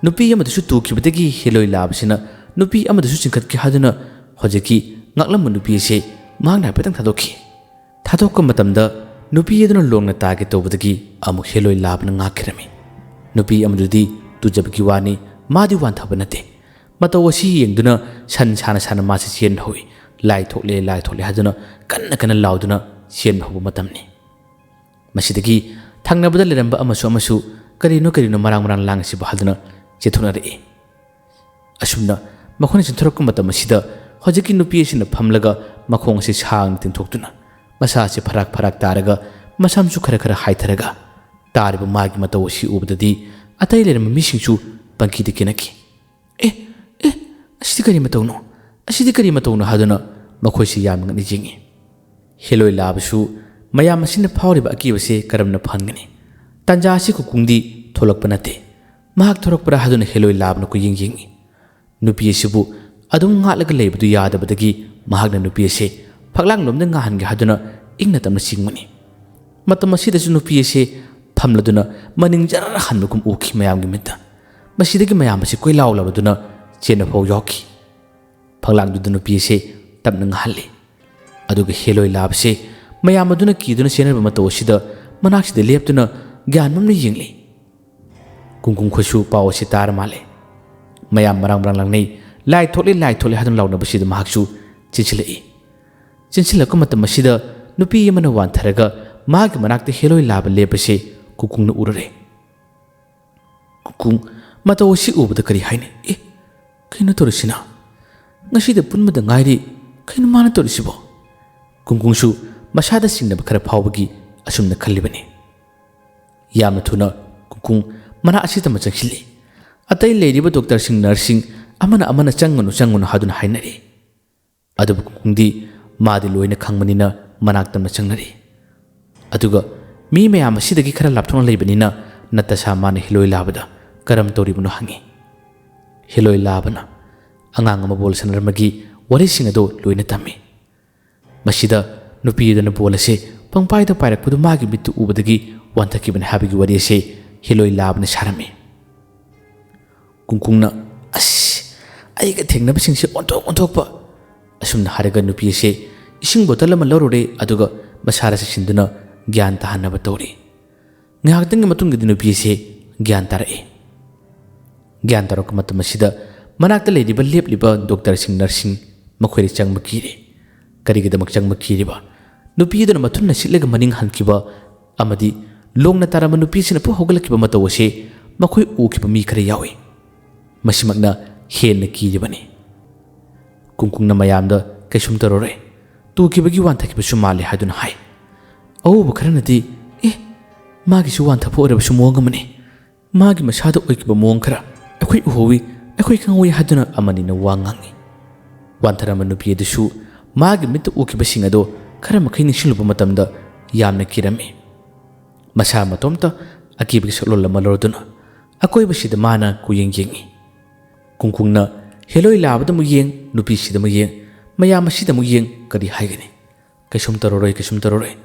ꯅꯨꯄꯤ ꯑꯃꯗꯁꯨ ꯇꯨꯈꯤꯕꯗꯒꯤ ꯍꯦꯂꯣꯏ ꯂꯥꯕꯁꯤꯅ ꯅꯨꯄꯤ ꯑꯃꯗꯁꯨ ꯆꯤꯡꯈꯠꯀꯦ ꯍꯥꯏꯗꯨꯅ ꯍꯧꯖꯤꯛꯀꯤ ꯉꯥꯛꯂꯝꯕ ꯅꯨꯄꯤ ꯑꯁꯤ ꯃꯍꯥꯛꯅ ꯍꯥꯏꯐꯦꯠꯇꯪ ꯊꯥꯗꯣꯛꯈꯤ꯫ ꯊꯥꯗꯣꯛꯄ ꯃꯇꯝꯗ ꯅꯨꯄꯤ ꯑꯗꯨꯅ ꯂꯣꯡꯅ ꯇꯥꯒꯦ ꯇꯧꯕꯗꯒꯤ ꯑꯃꯨꯛ ꯍꯦꯂꯣꯏ ꯂꯥꯕꯅ ꯉꯥꯛꯈꯤꯔꯝꯃꯤ꯫ ꯅꯨꯄꯤ ꯑꯃꯗꯨꯗꯤ ꯇꯨꯖꯕꯒꯤ ꯋꯥꯅꯤ, ꯃꯥꯗꯤ ꯋꯥꯟꯊꯕ ꯅꯠꯇꯦ꯫ ꯃꯇꯧ ꯑꯁꯤ ꯌꯦꯡꯗꯨꯅ ꯁꯟ ꯁꯥꯅ ꯁꯥꯅ ꯃꯥꯁꯤ ꯆꯦꯟꯕ ꯍꯧꯏ꯫ "ꯂꯥꯏ ꯊꯣꯛꯂꯦ, ꯂꯥꯏ ꯊꯣꯛꯂꯦ" ꯍꯥꯏꯗꯨꯅ ꯀꯟꯅ ꯀꯟꯅ ꯂꯥꯎꯗꯨꯅ ꯆꯦꯟꯕ ꯍꯧꯕ ꯃꯇꯝꯅꯤ꯫ ꯃꯁꯤꯗꯒꯤ ꯊꯪꯅꯕꯗ ꯂꯩꯔꯝꯕ ꯑꯃꯁꯨ ꯑꯃꯁꯨ "ꯀꯔꯤꯅꯣ, ꯀꯔꯤꯅꯣ ꯃꯔꯥꯡ ꯃꯔꯥꯡ ꯂꯥꯡꯉꯤꯁꯤꯕꯣ?" ꯍꯥꯏꯗꯨꯅ ꯆꯦꯟꯊꯣꯛꯅꯔꯛꯏ꯫ ꯑꯁꯨꯝꯅ ꯃꯈꯣꯏꯅ ꯆꯦꯟꯊꯣꯔꯛꯄ ꯃꯇꯝ ꯑꯁꯤꯗ ꯍꯧꯖꯤꯛꯀꯤ ꯅꯨꯄꯤ ꯑꯁꯤꯅ ꯐꯝꯂꯒ ꯃꯈꯣꯡ ꯑꯁꯤ ꯁꯥꯡꯅ ꯇꯤꯡꯊꯣꯛꯇꯨꯅ ꯃꯁꯥ ꯑꯁꯤ ꯐꯔꯥꯛ ꯐꯔꯥꯛ ꯇꯥꯔꯒ ꯃꯁꯝꯁꯨ ꯈꯔ ꯈꯔ ꯍꯥꯏꯊꯔꯒ ꯇꯥꯔꯤꯕ ꯃꯥꯒꯤ ꯃꯇꯧ ꯑꯁꯤ ꯎꯕꯗꯗꯤ ꯑꯇꯩ ꯂꯩꯔꯝꯕ ꯃꯤꯁꯤꯡꯁꯨ ꯄꯪꯀꯤꯗ ꯀꯤꯅꯈꯤ꯫ "ꯑꯦ, ꯑꯦ, ꯑꯁꯤꯗꯤ ꯀꯔꯤ ꯃꯇꯧꯅꯣ? ꯑꯁꯤꯗꯤ ꯀꯔꯤ ꯃꯇꯧꯅꯣ?" ꯍꯥꯏꯗꯨꯅ ꯃꯈꯣꯏꯁꯤ ꯌꯥꯝꯅ ꯉꯛꯅ ꯌꯦꯡꯉꯤ꯫ ꯍꯦꯂꯣꯏ ꯂꯥꯕꯁꯨ ꯃꯌꯥꯝ ꯑꯁꯤꯅ ꯐꯥꯎꯔꯤꯕ ꯑꯀꯤꯕꯁꯦ ꯀꯔꯝꯅ ꯐꯍꯟꯒꯅꯤ? ꯇꯥꯟꯖꯥ ꯑꯁꯤ ꯀꯨꯀꯨꯡꯗꯤ ꯊꯣꯛꯂꯛꯄ ꯅꯠꯇꯦ꯫ ꯃꯍꯥꯛ ꯊꯣꯔꯛꯄ꯭ꯔꯥ ꯍꯥꯏꯗꯨꯅ ꯍꯦꯂꯣꯏ ꯂꯥꯕꯅ ꯀꯣꯏꯌꯦꯡ ꯌꯦꯡꯉꯤ꯫ ꯅꯨꯄꯤ ꯑꯁꯤꯕꯨ ꯑꯗꯨꯝ ꯉꯥꯛꯂꯒ ꯂꯩꯕꯗꯨ ꯌꯥꯗꯕꯗꯒꯤ ꯃꯍꯥꯛꯅ ꯅꯨꯄꯤ ꯑꯁꯤ ꯐꯛꯂꯥꯡꯂꯣꯝꯗ ꯉꯥꯍꯟꯒꯦ ꯍꯥꯏꯗꯨꯅ ꯏꯪꯅ ꯇꯞꯅ ꯆꯤꯡꯕꯅꯤ꯫ ꯃꯇꯝ ꯑꯁꯤꯗꯁꯨ ꯅꯨꯄꯤ ꯑꯁꯤ ꯐꯝꯂꯗꯨꯅ ꯃꯅꯤꯡ ꯖꯔ ꯍꯟꯕꯒꯨꯝ ꯎꯈꯤ ꯃꯌꯥꯝꯒꯤ ꯃꯤꯠꯇ꯫ ꯃꯁꯤꯗꯒꯤ ꯃꯌꯥꯝ ꯑꯁꯤ ꯀꯣꯏꯂꯥꯎ ꯂꯥꯎꯔꯗꯨꯅ ꯆꯦꯟꯕ ꯐꯥꯎ ꯌꯥꯎꯈꯤ꯫ ꯐꯛꯂꯥꯡꯗꯨꯗ ꯅꯨꯄꯤ ꯑꯁꯤ ꯇꯞꯅ ꯉꯥꯍꯜꯂꯤ꯫ ꯑꯗꯨꯒ ꯍꯦꯂꯣꯏ ꯂꯥꯕꯁꯤ ꯃꯌꯥꯝ ꯑꯗꯨꯅ ꯀꯤꯗꯨꯅ ꯆꯦꯟꯅꯔꯤꯕ ꯃꯇꯧ ꯑꯁꯤꯗ ꯃꯅꯥꯛꯁꯤꯗ ꯂꯦꯞꯇꯨꯅ ꯒ꯭ꯌꯥꯟ ꯃꯝꯅ ꯌꯦꯡꯂꯤ꯫ ꯀꯨꯡꯀꯨꯡ ꯈꯣꯏꯁꯨ ꯄꯥꯎ ꯑꯁꯤ ꯇꯥꯔ ꯃꯥꯜꯂꯦ꯫ ꯃꯌꯥꯝ ꯃꯔꯥꯡ ꯃꯔꯥꯡ ꯂꯥꯡꯅꯩ, "ꯂꯥꯏ ꯊꯣꯛꯂꯦ, ꯂꯥꯏ ꯊꯣꯛꯂꯦ" ꯍꯥꯏꯗꯨꯅ ꯂꯥꯎꯅꯕꯁꯤꯗ ꯃꯍꯥꯛꯁꯨ ꯆꯦꯟꯁꯤꯜꯂꯛꯏ꯫ ꯆꯦꯟꯁꯤꯜꯂꯛꯄ ꯃꯇꯝ ꯑꯁꯤꯗ ꯅꯨꯄꯤ ꯑꯃꯅ ꯋꯥꯟꯊꯔꯒ ꯃꯥꯒꯤ ꯃꯅꯥꯛꯇ ꯍꯦꯂꯣꯏ ꯂꯥꯕ ꯂꯦꯞꯄꯁꯦ ꯀꯨꯀꯨꯡꯅ ꯎꯔꯨꯔꯦ꯫ ꯀꯨꯀꯨꯡ, ꯃꯇꯧ ꯑꯁꯤ ꯎꯕꯗ ꯀꯔꯤ ꯍꯥꯏꯅꯤ? "ꯑꯦ, ꯀꯩꯅꯣ ꯇꯧꯔꯤꯁꯤꯅ? ꯉꯁꯤꯗ ꯄꯨꯟꯕꯗ ꯉꯥꯏꯔꯤ, ꯀꯩꯅꯣ ꯃꯥꯅ ꯇꯧꯔꯤꯁꯤꯕꯣ?" ꯀꯨꯡꯀꯨꯡꯁꯨ ꯃꯁꯥꯗ ꯆꯤꯡꯅꯕ ꯈꯔ ꯐꯥꯎꯕꯒꯤ ꯑꯁꯨꯝꯅ ꯈꯜꯂꯤꯕꯅꯤ꯫ ꯌꯥꯝꯅ ꯊꯨꯅ ꯀꯨꯡꯀꯨꯡ ꯃꯅꯥꯛ ꯑꯁꯤꯗ ꯑꯃ ꯆꯪꯁꯤꯜꯂꯤ꯫ ꯑꯇꯩ ꯂꯩꯔꯤꯕ ꯗꯣꯛꯇꯔꯁꯤꯡ, ꯅꯔꯁꯁꯤꯡ ꯑꯃꯅ ꯑꯃꯅ "ꯆꯪꯒꯅꯨ, ꯆꯪꯒꯅꯨ" ꯍꯥꯏꯗꯨꯅ ꯍꯥꯏꯅꯔꯤ꯫ ꯑꯗꯨꯕꯨ ꯀꯨꯡꯀꯨꯡꯗꯤ ꯃꯥꯗꯤ ꯂꯣꯏꯅ ꯈꯪꯕꯅꯤꯅ ꯃꯅꯥꯛ ꯇꯝꯅ ꯆꯪꯅꯔꯤ꯫ ꯑꯗꯨꯒ ꯃꯤ ꯃꯌꯥꯝ ꯑꯁꯤꯗꯒꯤ ꯈꯔ ꯂꯥꯞꯊꯣꯛꯅ ꯂꯩꯕꯅꯤꯅ ꯅꯇꯥꯁꯥ ꯃꯥꯅ ꯍꯦꯂꯣꯏ ꯂꯥꯕꯗ "ꯀꯔꯝ ꯇꯧꯔꯤꯕꯅꯣ?" ꯍꯪꯉꯤ꯫ ꯍꯦꯂꯣꯏ ꯂꯥꯕꯅ ꯑꯉꯥꯡ ꯑꯃ ꯕꯣꯜ ꯁꯥꯟꯅꯔꯝꯕꯒꯤ ꯋꯥꯔꯤꯁꯤꯡ ꯑꯗꯨ ꯂꯣꯏꯅ ꯇꯝꯃꯤ꯫ ꯃꯁꯤꯗ ꯅꯨꯄꯤ ꯑꯗꯨꯅ ꯕꯣꯜ ꯑꯁꯤ ꯄꯪꯄꯥꯏꯗ ꯄꯥꯏꯔꯛꯄꯗꯨ ꯃꯥꯒꯤ ꯃꯤꯠꯇ ꯎꯕꯗꯒꯤ ꯋꯥꯟꯊꯈꯤꯕꯅꯤ ꯍꯥꯏꯕꯒꯤ ꯋꯥꯔꯤ ꯑꯁꯤ ꯍꯦꯂꯣꯏ ꯂꯥꯕꯅ ꯁꯥꯔꯝꯃꯤ꯫ ꯀꯨꯡꯀꯨꯡꯅ, "ꯑꯁ, ꯑꯩꯒ ꯊꯦꯡꯅꯕꯁꯤꯡꯁꯦ ꯑꯣꯟꯊꯣꯛ ꯑꯣꯟꯊꯣꯛꯄ!" ꯑꯁꯨꯝꯅ ꯍꯥꯏꯔꯒ ꯅꯨꯄꯤ ꯑꯁꯤ ꯏꯁꯤꯡ ꯕꯣꯇꯜ ꯑꯃ ꯂꯧꯔꯨꯔꯦ, ꯑꯗꯨꯒ ꯃꯁꯥꯗ ꯆꯩꯁꯤꯟꯗꯨꯅ ꯒ꯭ꯌꯥꯟ ꯇꯥꯍꯟꯅꯕ ꯇꯧꯔꯤ꯫ ꯉꯥꯏꯍꯥꯛꯇꯪꯒꯤ ꯃꯇꯨꯡꯗꯗꯤ ꯅꯨꯄꯤ ꯑꯁꯤ ꯒ꯭ꯌꯥꯟ ꯇꯥꯔꯛꯏ꯫ ꯒ꯭ꯌꯥꯟ ꯇꯥꯔꯛꯄ ꯃꯇꯝ ꯑꯁꯤꯗ ꯃꯅꯥꯛꯇ ꯂꯩꯔꯤꯕ ꯂꯦꯞꯂꯤꯕ ꯗꯣꯛꯇꯔꯁꯤꯡ, ꯅꯔꯁꯁꯤꯡ ꯃꯈꯣꯏꯗ ꯆꯪꯕ ꯀꯤꯔꯦ꯫ ꯀꯔꯤꯒꯤꯗꯃꯛ ꯆꯪꯕ ꯀꯤꯔꯤꯕ? ꯅꯨꯄꯤ ꯑꯗꯨꯅ ꯃꯊꯨꯟꯅ ꯁꯤꯠꯂꯒ ꯃꯅꯤꯡ ꯍꯟꯈꯤꯕ ꯑꯃꯗꯤ ꯂꯣꯡꯅ ꯇꯥꯔꯝꯕ ꯅꯨꯄꯤꯁꯤꯅ ꯄꯨ ꯍꯧꯒꯠꯂꯛꯈꯤꯕ ꯃꯇꯧ ꯑꯁꯤ ꯃꯈꯣꯏ ꯎꯈꯤꯕ ꯃꯤ ꯈꯔ ꯌꯥꯎꯏ꯫ ꯃꯁꯤꯃꯛꯅ ꯍꯦꯟꯅ ꯀꯤꯔꯤꯕꯅꯤ꯫ ꯀꯨꯡꯀꯨꯡꯅ ꯃꯌꯥꯝꯗ "ꯀꯩꯁꯨꯝ ꯇꯧꯔꯔꯣꯏ, ꯇꯨꯈꯤꯕꯒꯤ ꯋꯥꯟꯊꯈꯤꯕꯁꯨ ꯃꯥꯜꯂꯦ" ꯍꯥꯏꯗꯨꯅ ꯍꯥꯏ꯫ ꯑꯎꯕ ꯈꯔꯅꯗꯤ, "ꯑꯦ, ꯃꯥꯒꯤꯁꯨ ꯋꯥꯟꯊꯕ ꯑꯣꯏꯔꯕꯁꯨ ꯃꯑꯣꯡ ꯑꯃꯅꯤ, ꯃꯥꯒꯤ ꯃꯁꯥꯗ ꯑꯣꯏꯈꯤꯕ ꯃꯑꯣꯡ ꯈꯔ ꯑꯩꯈꯣꯏ ꯎꯍꯧꯋꯤ, ꯑꯩꯈꯣꯏ ꯈꯪꯍꯧꯋꯤ" ꯍꯥꯏꯗꯨꯅ ꯑꯃꯅꯤꯅ ꯋꯥ ꯉꯥꯡꯏ꯫ ꯋꯥꯟꯊꯔꯝꯕ ꯅꯨꯄꯤ ꯑꯗꯨꯁꯨ ꯃꯥꯒꯤ ꯃꯤꯠꯇ ꯎꯈꯤꯕꯁꯤꯡ ꯑꯗꯣ ꯈꯔ ꯃꯈꯩ ꯅꯤꯡꯁꯤꯡꯂꯨꯕ ꯃꯇꯝꯗ ꯌꯥꯝꯅ ꯀꯤꯔꯝꯃꯤ꯫ ꯃꯁꯥ ꯃꯇꯣꯝꯇ ꯑꯀꯤꯕꯒꯤ ꯁꯛꯂꯣꯟ ꯑꯃ ꯂꯧꯔꯗꯨꯅ ꯑꯀꯣꯏꯕꯁꯤꯗ ꯃꯥꯅ ꯀꯨꯌꯦꯡ ꯌꯦꯡꯏ꯫ ꯀꯨꯡꯀꯨꯡꯅ ꯍꯦꯂꯣꯏ ꯂꯥꯕꯗ ꯑꯃꯨꯛ ꯌꯦꯡ, ꯅꯨꯄꯤꯁꯤꯗ ꯑꯃꯨꯛ ꯌꯦꯡ, ꯃꯌꯥꯝ ꯑꯁꯤꯗ ꯑꯃꯨꯛ ꯌꯦꯡ, ꯀꯔꯤ ꯍꯥꯏꯒꯅꯤ? "ꯀꯩꯁꯨꯝ ꯇꯧꯔꯔꯣꯏ, ꯀꯩꯁꯨꯝ ꯇꯧꯔꯔꯣꯏ꯫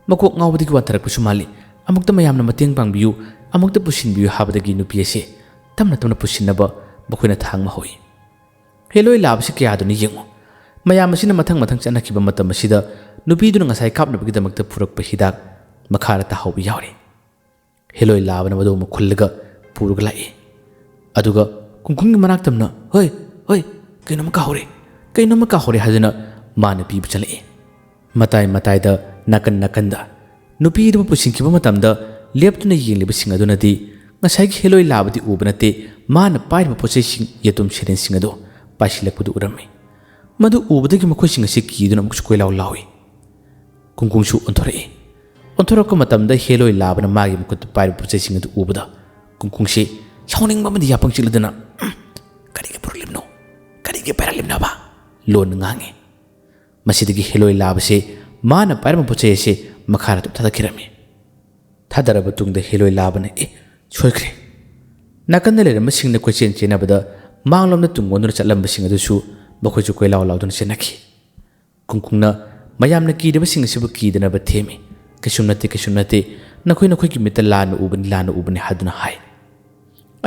ꯃꯀꯣꯛ ꯉꯥꯎꯕꯗꯒꯤ ꯋꯥꯟꯊꯔꯛꯄꯁꯨ ꯃꯥꯜꯂꯤ꯫ ꯑꯃꯨꯛꯇ ꯃꯌꯥꯝꯅ ꯃꯇꯦꯡ ꯄꯥꯡꯕꯤꯌꯨ, ꯑꯃꯨꯛꯇ ꯄꯨꯁꯤꯟꯕꯤꯌꯨ" ꯍꯥꯏꯕꯗꯒꯤ ꯅꯨꯄꯤ ꯑꯁꯤ ꯇꯞꯅ ꯇꯞꯅ ꯄꯨꯁꯤꯟꯅꯕ ꯃꯈꯣꯏꯅ ꯊꯥꯡꯕ ꯍꯧꯏ꯫ ꯍꯦꯂꯣꯏ ꯂꯥꯕꯁꯤ ꯀꯌꯥꯗꯨꯅ ꯌꯦꯡꯉꯨ꯫ ꯃꯌꯥꯝ ꯑꯁꯤꯅ ꯃꯊꯪ ꯃꯊꯪ ꯆꯠꯅꯈꯤꯕ ꯃꯇꯝ ꯑꯁꯤꯗ ꯅꯨꯄꯤꯗꯨꯅ ꯉꯁꯥꯏ ꯀꯥꯞꯅꯕꯒꯤꯗꯃꯛꯇ ꯄꯨꯔꯛꯄ ꯍꯤꯗꯥꯛ ꯃꯈꯥꯗ ꯇꯥꯍꯧꯕ ꯌꯥꯎꯔꯤ꯫ ꯍꯦꯂꯣꯏ ꯂꯥꯕꯅ ꯃꯗꯨ ꯑꯃꯨꯛ ꯈꯨꯜꯂꯒ ꯄꯨꯔꯒ ꯂꯥꯛꯏ꯫ ꯑꯗꯨꯒ ꯀꯨꯡꯀꯨꯡꯒꯤ ꯃꯅꯥꯛ ꯇꯝꯅ, "ꯍꯣꯏ, ꯍꯣꯏ, ꯀꯩꯅꯣꯝꯃ ꯀꯥꯍꯧꯔꯦ, ꯀꯩꯅꯣꯝꯃ ꯀꯥꯍꯧꯔꯦ" ꯍꯥꯏꯗꯨꯅ ꯃꯥꯅ ꯄꯤꯕ ꯆꯠꯂꯛꯏ꯫ ꯃꯇꯥꯏ ꯃꯇꯥꯏꯗ, ꯅꯥꯀꯟ ꯅꯥꯀꯟꯗ ꯅꯨꯄꯤ ꯑꯗꯨꯕꯨ ꯄꯨꯁꯤꯟꯈꯤꯕ ꯃꯇꯝꯗ ꯂꯦꯞꯇꯨꯅ ꯌꯦꯡꯂꯤꯕꯁꯤꯡ ꯑꯗꯨꯅꯗꯤ ꯉꯁꯥꯏꯒꯤ ꯍꯦꯂꯣꯏ ꯂꯥꯕꯗꯤ ꯎꯕ ꯅꯠꯇꯦ, ꯃꯥꯅ ꯄꯥꯏꯔꯤꯕ ꯄꯣꯠꯆꯩꯁꯤꯡ, ꯌꯦꯇꯨꯝ ꯁꯦꯔꯦꯟꯁꯤꯡ ꯑꯗꯨ ꯄꯥꯏꯁꯤꯜꯂꯛꯄꯗꯨ ꯎꯔꯝꯃꯤ꯫ ꯃꯗꯨ ꯎꯕꯗꯒꯤ ꯃꯈꯣꯏꯁꯤꯡ ꯑꯁꯤ ꯀꯤꯗꯨꯅ ꯑꯃꯨꯛꯁꯨ ꯀꯣꯏꯂꯥꯎ ꯂꯥꯎꯏ꯫ ꯀꯨꯡꯀꯨꯡꯁꯨ ꯑꯣꯟꯊꯣꯔꯛꯏ꯫ ꯑꯣꯟꯊꯣꯔꯛꯄ ꯃꯇꯝꯗ ꯍꯦꯂꯣꯏ ꯂꯥꯕꯅ ꯃꯥꯒꯤ ꯃꯈꯨꯠꯇ ꯄꯥꯏꯔꯤꯕ ꯄꯣꯠ ꯆꯩꯁꯤꯡ ꯑꯗꯨ ꯎꯕꯗ ꯀꯨꯡꯀꯨꯡꯁꯤ ꯁꯥꯎꯅꯤꯡꯕ ꯑꯃꯗꯤ ꯌꯥꯄꯪ ꯆꯤꯛꯂꯗꯨꯅ, "ꯎꯝ, ꯀꯔꯤꯒꯤ ꯄꯨꯔꯛꯂꯤꯕꯅꯣ? ꯀꯔꯤꯒꯤ ꯄꯥꯏꯔꯛꯂꯤꯕꯅꯣꯕ?" ꯂꯣꯟꯅ ꯉꯥꯡꯉꯤ꯫ ꯃꯁꯤꯗꯒꯤ ꯍꯦꯂꯣꯏ ꯂꯥꯕꯁꯤ ꯃꯥꯅ ꯄꯥꯏꯔꯝꯕ ꯄꯣꯠ ꯆꯩ ꯑꯁꯤ ꯃꯈꯥꯗ ꯑꯗꯨꯝ ꯊꯥꯗꯈꯤꯔꯝꯃꯤ꯫ ꯊꯥꯗꯔꯕ ꯇꯨꯡꯗ ꯍꯦꯂꯣꯏ ꯂꯥꯕꯅ, "ꯑꯦ, ꯁꯣꯏꯈ꯭ꯔꯦ!" ꯅꯥꯀꯟꯗ ꯂꯩꯔꯝꯕꯁꯤꯡꯅ ꯀꯣꯏꯆꯦꯟ ꯆꯦꯟꯅꯕꯗ ꯃꯥꯡꯂꯣꯝꯗ ꯇꯨꯡ ꯑꯣꯟꯗꯨꯅ ꯆꯠꯂꯝꯕꯁꯤꯡ ꯑꯗꯨꯁꯨ ꯃꯈꯣꯏꯁꯨ ꯀꯣꯏꯂꯥꯎ ꯂꯥꯎꯗꯨꯅ ꯆꯦꯟꯅꯈꯤ꯫ ꯀꯨꯡꯀꯨꯡꯅ ꯃꯌꯥꯝꯅ ꯀꯤꯔꯤꯕꯁꯤꯡ ꯑꯁꯤꯕꯨ ꯀꯤꯗꯅꯕ ꯊꯦꯝꯃꯤ꯫ "ꯀꯩꯁꯨꯝ ꯅꯠꯇꯦ, ꯀꯩꯁꯨꯝ ꯅꯠꯇꯦ, ꯅꯈꯣꯏ ꯅꯈꯣꯏꯒꯤ ꯃꯤꯠꯇ ꯂꯥꯟꯅ ꯎꯕꯅꯤ, ꯂꯥꯟꯅ ꯎꯕꯅꯤ" ꯍꯥꯏꯗꯨꯅ ꯍꯥꯏ꯫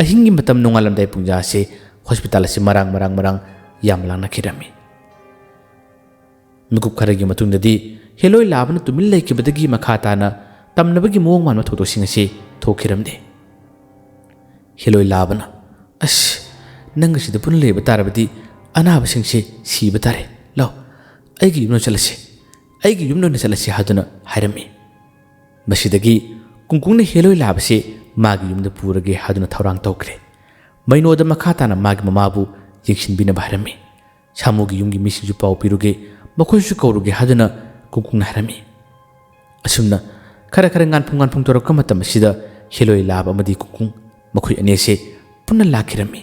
ꯑꯍꯤꯡꯒꯤ ꯃꯇꯝ ꯅꯣꯡꯉꯥꯜꯂꯝꯗꯥꯏ ꯄꯨꯡꯖꯥꯁꯦ ꯍꯣꯁꯄꯤꯇꯥꯜ ꯑꯁꯤ ꯃꯔꯥꯡ ꯃꯔꯥꯡ ꯃꯔꯥꯡ ꯌꯥꯝ ꯂꯥꯡꯅꯈꯤꯔꯝꯃꯤ꯫ ꯃꯤꯀꯨꯞ ꯈꯔꯒꯤ ꯃꯇꯨꯡꯗꯗꯤ ꯍꯦꯂꯣꯏ ꯂꯥꯕꯅ ꯇꯨꯃꯤꯟ ꯂꯩꯈꯤꯕꯗꯒꯤ ꯃꯈꯥ ꯇꯥꯅ ꯇꯝꯅꯕꯒꯤ ꯃꯑꯣꯡ ꯃꯥꯟꯕ ꯊꯧꯗꯣꯛꯁꯤꯡ ꯑꯁꯤ ꯊꯣꯛꯈꯤꯔꯝꯗꯦ꯫ ꯍꯦꯂꯣꯏ ꯂꯥꯕꯅ, "ꯑꯁ, ꯅꯪꯒ ꯁꯤꯗ ꯄꯨꯟꯅ ꯂꯩꯕ ꯇꯥꯔꯕꯗꯤ ꯑꯅꯥꯕꯁꯤꯡꯁꯦ ꯁꯤꯕ ꯇꯥꯔꯦ꯫ ꯂꯥꯎ, ꯑꯩꯒꯤ ꯌꯨꯝꯗ ꯆꯠꯂꯁꯤ, ꯑꯩꯒꯤ ꯌꯨꯝꯗ ꯑꯣꯏꯅ ꯆꯠꯂꯁꯤ" ꯍꯥꯏꯗꯨꯅ ꯍꯥꯏꯔꯝꯃꯤ꯫ ꯃꯁꯤꯗꯒꯤ ꯀꯨꯡꯀꯨꯡꯅ ꯍꯦꯂꯣꯏ ꯂꯥꯕꯁꯤ ꯃꯥꯒꯤ ꯌꯨꯝꯗ ꯄꯨꯔꯒꯦ ꯍꯥꯏꯗꯨꯅ ꯊꯧꯔꯥꯡ ꯇꯧꯈ꯭ꯔꯦ꯫ ꯃꯩꯅꯣꯗ ꯃꯈꯥ ꯇꯥꯅ ꯃꯥꯒꯤ ꯃꯃꯥꯕꯨ ꯌꯦꯡꯁꯤꯟꯕꯤꯅꯕ ꯍꯥꯏꯔꯝꯃꯤ꯫ ꯁꯥꯃꯨꯒꯤ ꯌꯨꯝꯒꯤ ꯃꯤꯁꯤꯡꯁꯨ ꯄꯥꯎ ꯄꯤꯔꯨꯒꯦ, ꯃꯈꯣꯏꯁꯨ ꯀꯧꯔꯨꯒꯦ ꯍꯥꯏꯗꯨꯅ ꯀꯨꯡꯀꯨꯡꯅ ꯍꯥꯏꯔꯝꯃꯤ꯫ ꯑꯁꯨꯝꯅ ꯈꯔ ꯈꯔ ꯉꯥꯟꯐꯝ ꯉꯥꯟꯐꯝ ꯇꯧꯔꯛꯄ ꯃꯇꯝ ꯑꯁꯤꯗ ꯍꯦꯂꯣꯏ ꯂꯥꯕ ꯑꯃꯗꯤ ꯀꯨꯡꯀꯨꯡ ꯃꯈꯣꯏ ꯑꯅꯤ ꯑꯁꯤ ꯄꯨꯟꯅ ꯂꯥꯛꯈꯤꯔꯝꯃꯤ꯫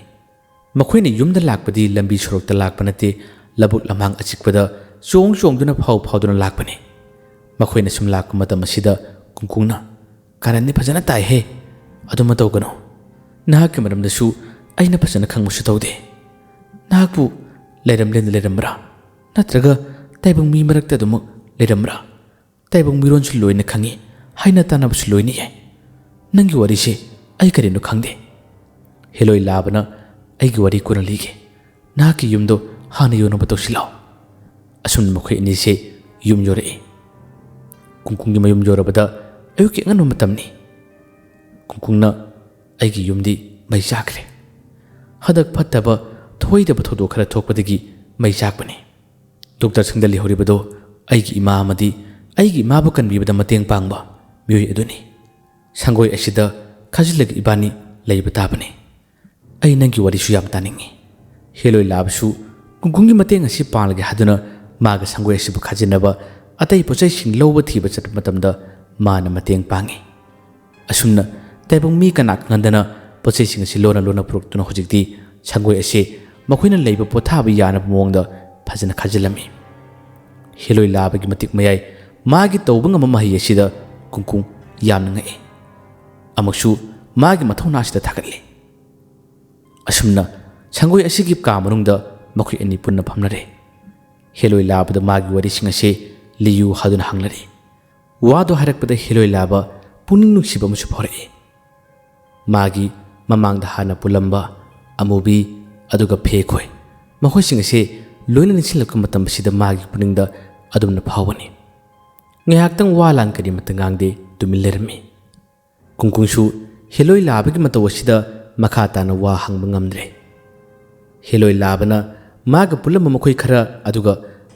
ꯃꯈꯣꯏꯅ ꯌꯨꯝꯗ ꯂꯥꯛꯄꯗꯤ ꯂꯝꯕꯤ ꯁꯣꯔꯣꯛꯇ ꯂꯥꯛꯄ ꯅꯠꯇꯦ, ꯂꯧꯕꯨꯛ ꯂꯝꯍꯥꯡ ꯑꯆꯤꯛꯄꯗ ꯆꯣꯡ ꯆꯣꯡꯗꯨꯅ ꯐꯥꯎ ꯐꯥꯎꯗꯨꯅ ꯂꯥꯛꯄꯅꯤ꯫ ꯃꯈꯣꯏꯅ ꯁꯨꯝ ꯂꯥꯛꯄ ꯃꯇꯝ ꯑꯁꯤꯗ ꯀꯨꯡꯀꯨꯡꯅ, "ꯀꯥꯔꯟꯗꯤ ꯐꯖꯅ ꯇꯥꯏꯍꯦ꯫ ꯑꯗꯨꯃ ꯇꯧꯒꯅꯨ꯫ ꯅꯍꯥꯛꯀꯤ ꯃꯔꯝꯗꯁꯨ ꯑꯩꯅ ꯐꯖꯅ ꯈꯪꯕꯁꯨ ꯇꯧꯗꯦ꯫ ꯅꯍꯥꯛꯄꯨ ꯂꯩꯔꯝꯂꯦꯟꯗ ꯂꯩꯔꯝꯕ꯭ꯔꯥ? ꯅꯠꯇ꯭ꯔꯒ ꯇꯥꯏꯕꯪ ꯃꯤ ꯃꯔꯛꯇ ꯑꯗꯨꯃꯛ ꯂꯩꯔꯝꯕ꯭ꯔꯥ? ꯇꯥꯏꯕꯪ ꯃꯤꯔꯣꯟꯁꯨ ꯂꯣꯏꯅ ꯈꯪꯏ, ꯍꯥꯏꯅ ꯇꯥꯟꯅꯕꯁꯨ ꯂꯣꯏꯅ ꯌꯥꯏ꯫ ꯅꯪꯒꯤ ꯋꯥꯔꯤꯁꯦ ꯑꯩ ꯀꯔꯤꯅꯣ ꯈꯪꯗꯦ꯫" ꯍꯦꯂꯣꯏ ꯂꯥꯕꯅ, "ꯑꯩꯒꯤ ꯋꯥꯔꯤ ꯀꯣꯟꯅ ꯂꯤꯒꯦ꯫ ꯅꯍꯥꯛꯀꯤ ꯌꯨꯝꯗꯣ ꯍꯥꯟꯅ ꯌꯧꯅꯕ ꯇꯧꯁꯤꯜꯂꯣ꯫" ꯑꯁꯨꯝꯅ ꯃꯈꯣꯏ ꯑꯅꯤꯁꯦ ꯌꯨꯝ ꯌꯧꯔꯛꯏ꯫ ꯀꯨꯡꯀꯨꯡꯒꯤ ꯃꯌꯨꯝ ꯌꯧꯔꯕꯗ ꯑꯌꯨꯛꯀꯤ ꯑꯉꯟꯕ ꯃꯇꯝꯅꯤ꯫ ꯀꯨꯡꯀꯨꯡꯅ, "ꯑꯩꯒꯤ ꯌꯨꯝꯗꯤ ꯃꯩ ꯆꯥꯛꯈ꯭ꯔꯦ꯫ ꯍꯟꯗꯛ ꯐꯠꯇꯕ, ꯊꯣꯏꯗꯕ ꯊꯧꯗꯣꯛ ꯈꯔ ꯊꯣꯛꯄꯗꯒꯤ ꯃꯩ ꯆꯥꯛꯄꯅꯤ꯫ ꯗꯣꯛꯇꯔ ꯁꯪꯗ ꯂꯩꯍꯧꯔꯤꯕꯗꯣ ꯑꯩꯒꯤ ꯏꯃꯥ ꯑꯃꯗꯤ ꯑꯩꯒꯤ ꯏꯃꯥꯕꯨ ꯀꯟꯕꯤꯕꯗ ꯃꯇꯦꯡ ꯄꯥꯡꯕ ꯃꯤꯑꯣꯏ ꯑꯗꯨꯅꯤ꯫ ꯁꯪꯒꯣꯏ ꯑꯁꯤꯗ ꯈꯥꯖꯤꯜꯂꯒ ꯏꯕꯥꯅꯤ ꯂꯩꯕ ꯇꯥꯕꯅꯤ꯫ ꯑꯩ ꯅꯪꯒꯤ ꯋꯥꯔꯤꯁꯨ ꯌꯥꯝ ꯇꯥꯅꯤꯡꯏ꯫" ꯍꯦꯂꯣꯏ ꯂꯥꯕꯁꯨ ꯀꯨꯡꯀꯨꯡꯒꯤ ꯃꯇꯦꯡ ꯑꯁꯤ ꯄꯥꯡꯂꯒꯦ ꯍꯥꯏꯗꯨꯅ ꯃꯥꯒꯤ ꯁꯪꯒꯣꯏ ꯑꯁꯤꯕꯨ ꯈꯥꯖꯤꯟꯅꯕ ꯑꯇꯩ ꯄꯣꯠꯆꯩꯁꯤꯡ ꯂꯧꯕ ꯊꯤꯕ ꯆꯠꯄ ꯃꯇꯝꯗ ꯃꯥꯅ ꯃꯇꯦꯡ ꯄꯥꯡꯉꯤ꯫ ꯑꯁꯨꯝꯅ ꯇꯥꯏꯕꯪ ꯃꯤ ꯀꯅꯥ ꯈꯪꯍꯟꯗꯅ ꯄꯣꯠꯆꯩꯁꯤꯡ ꯑꯁꯤ ꯂꯣꯟꯅ ꯂꯣꯟꯅ ꯄꯨꯔꯛꯇꯨꯅ ꯍꯧꯖꯤꯛꯇꯤ ꯁꯪꯒꯣꯏ ꯑꯁꯤ ꯃꯈꯣꯏꯅ ꯂꯩꯕ ꯄꯣꯊꯥꯕ ꯌꯥꯅꯕ ꯃꯑꯣꯡꯗ ꯐꯖꯅ ꯈꯥꯖꯤꯜꯂꯝꯃꯤ꯫ ꯍꯦꯂꯣꯏ ꯂꯥꯕꯒꯤ ꯃꯇꯤꯛ ꯃꯌꯥꯏ ꯃꯥꯒꯤ ꯇꯧꯕ ꯉꯝꯕ ꯃꯍꯩ ꯑꯁꯤꯗ ꯀꯨꯡꯀꯨꯡ ꯌꯥꯝꯅ ꯉꯛꯏ꯫ ꯑꯃꯨꯛꯁꯨ ꯃꯥꯒꯤ ꯃꯊꯧꯅꯥꯁꯤꯗ ꯊꯥꯒꯠꯂꯤ꯫ ꯑꯁꯨꯝꯅ ꯁꯪꯒꯣꯏ ꯑꯁꯤꯒꯤ ꯀꯥ ꯃꯅꯨꯡꯗ ꯃꯈꯣꯏ ꯑꯅꯤ ꯄꯨꯟꯅ ꯐꯝꯅꯔꯦ꯫ ꯍꯦꯂꯣꯏ ꯂꯥꯕꯗ ꯃꯥꯒꯤ ꯋꯥꯔꯤꯁꯤꯡ ꯑꯁꯤ ꯂꯤꯌꯨ ꯍꯥꯏꯗꯨꯅ ꯍꯪꯅꯔꯦ꯫ ꯋꯥꯗꯨ ꯍꯥꯏꯔꯛꯄꯗ ꯍꯦꯂꯣꯏ ꯂꯥꯕ ꯄꯨꯛꯅꯤꯡ ꯅꯨꯡꯁꯤꯕ ꯑꯃꯁꯨ ꯐꯥꯎꯔꯛꯏ꯫ ꯃꯥꯒꯤ ꯃꯃꯥꯡꯗ ꯍꯥꯟꯅ ꯄꯨꯜꯂꯝꯕ ꯑꯃꯨꯕꯤ ꯑꯗꯨꯒ ꯐꯦꯈꯣꯏ, ꯃꯈꯣꯏꯁꯤꯡ ꯑꯁꯤ ꯂꯣꯏꯅ ꯅꯤꯡꯁꯤꯡꯂꯛꯄ ꯃꯇꯝ ꯑꯁꯤꯗ ꯃꯥꯒꯤ ꯄꯨꯛꯅꯤꯡꯗ ꯑꯗꯨꯝꯅ ꯐꯥꯎꯕꯅꯤ꯫ ꯉꯥꯏꯍꯥꯛꯇꯪ ꯋꯥ ꯂꯥꯟ ꯀꯔꯤꯃꯠꯇ ꯉꯥꯡꯗꯦ, ꯇꯨꯃꯤꯟ ꯂꯩꯔꯝꯃꯤ꯫ ꯀꯨꯡꯀꯨꯡꯁꯨ ꯍꯦꯂꯣꯏ ꯂꯥꯕꯒꯤ ꯃꯇꯧ ꯑꯁꯤꯗ ꯃꯈꯥ ꯇꯥꯅ ꯋꯥ ꯍꯪꯕ ꯉꯝꯗ꯭ꯔꯦ꯫ ꯍꯦꯂꯣꯏ ꯂꯥꯕꯅ ꯃꯥꯒ ꯄꯨꯜꯂꯝꯕ ꯃꯈꯣꯏ ꯈꯔ, ꯑꯗꯨꯒ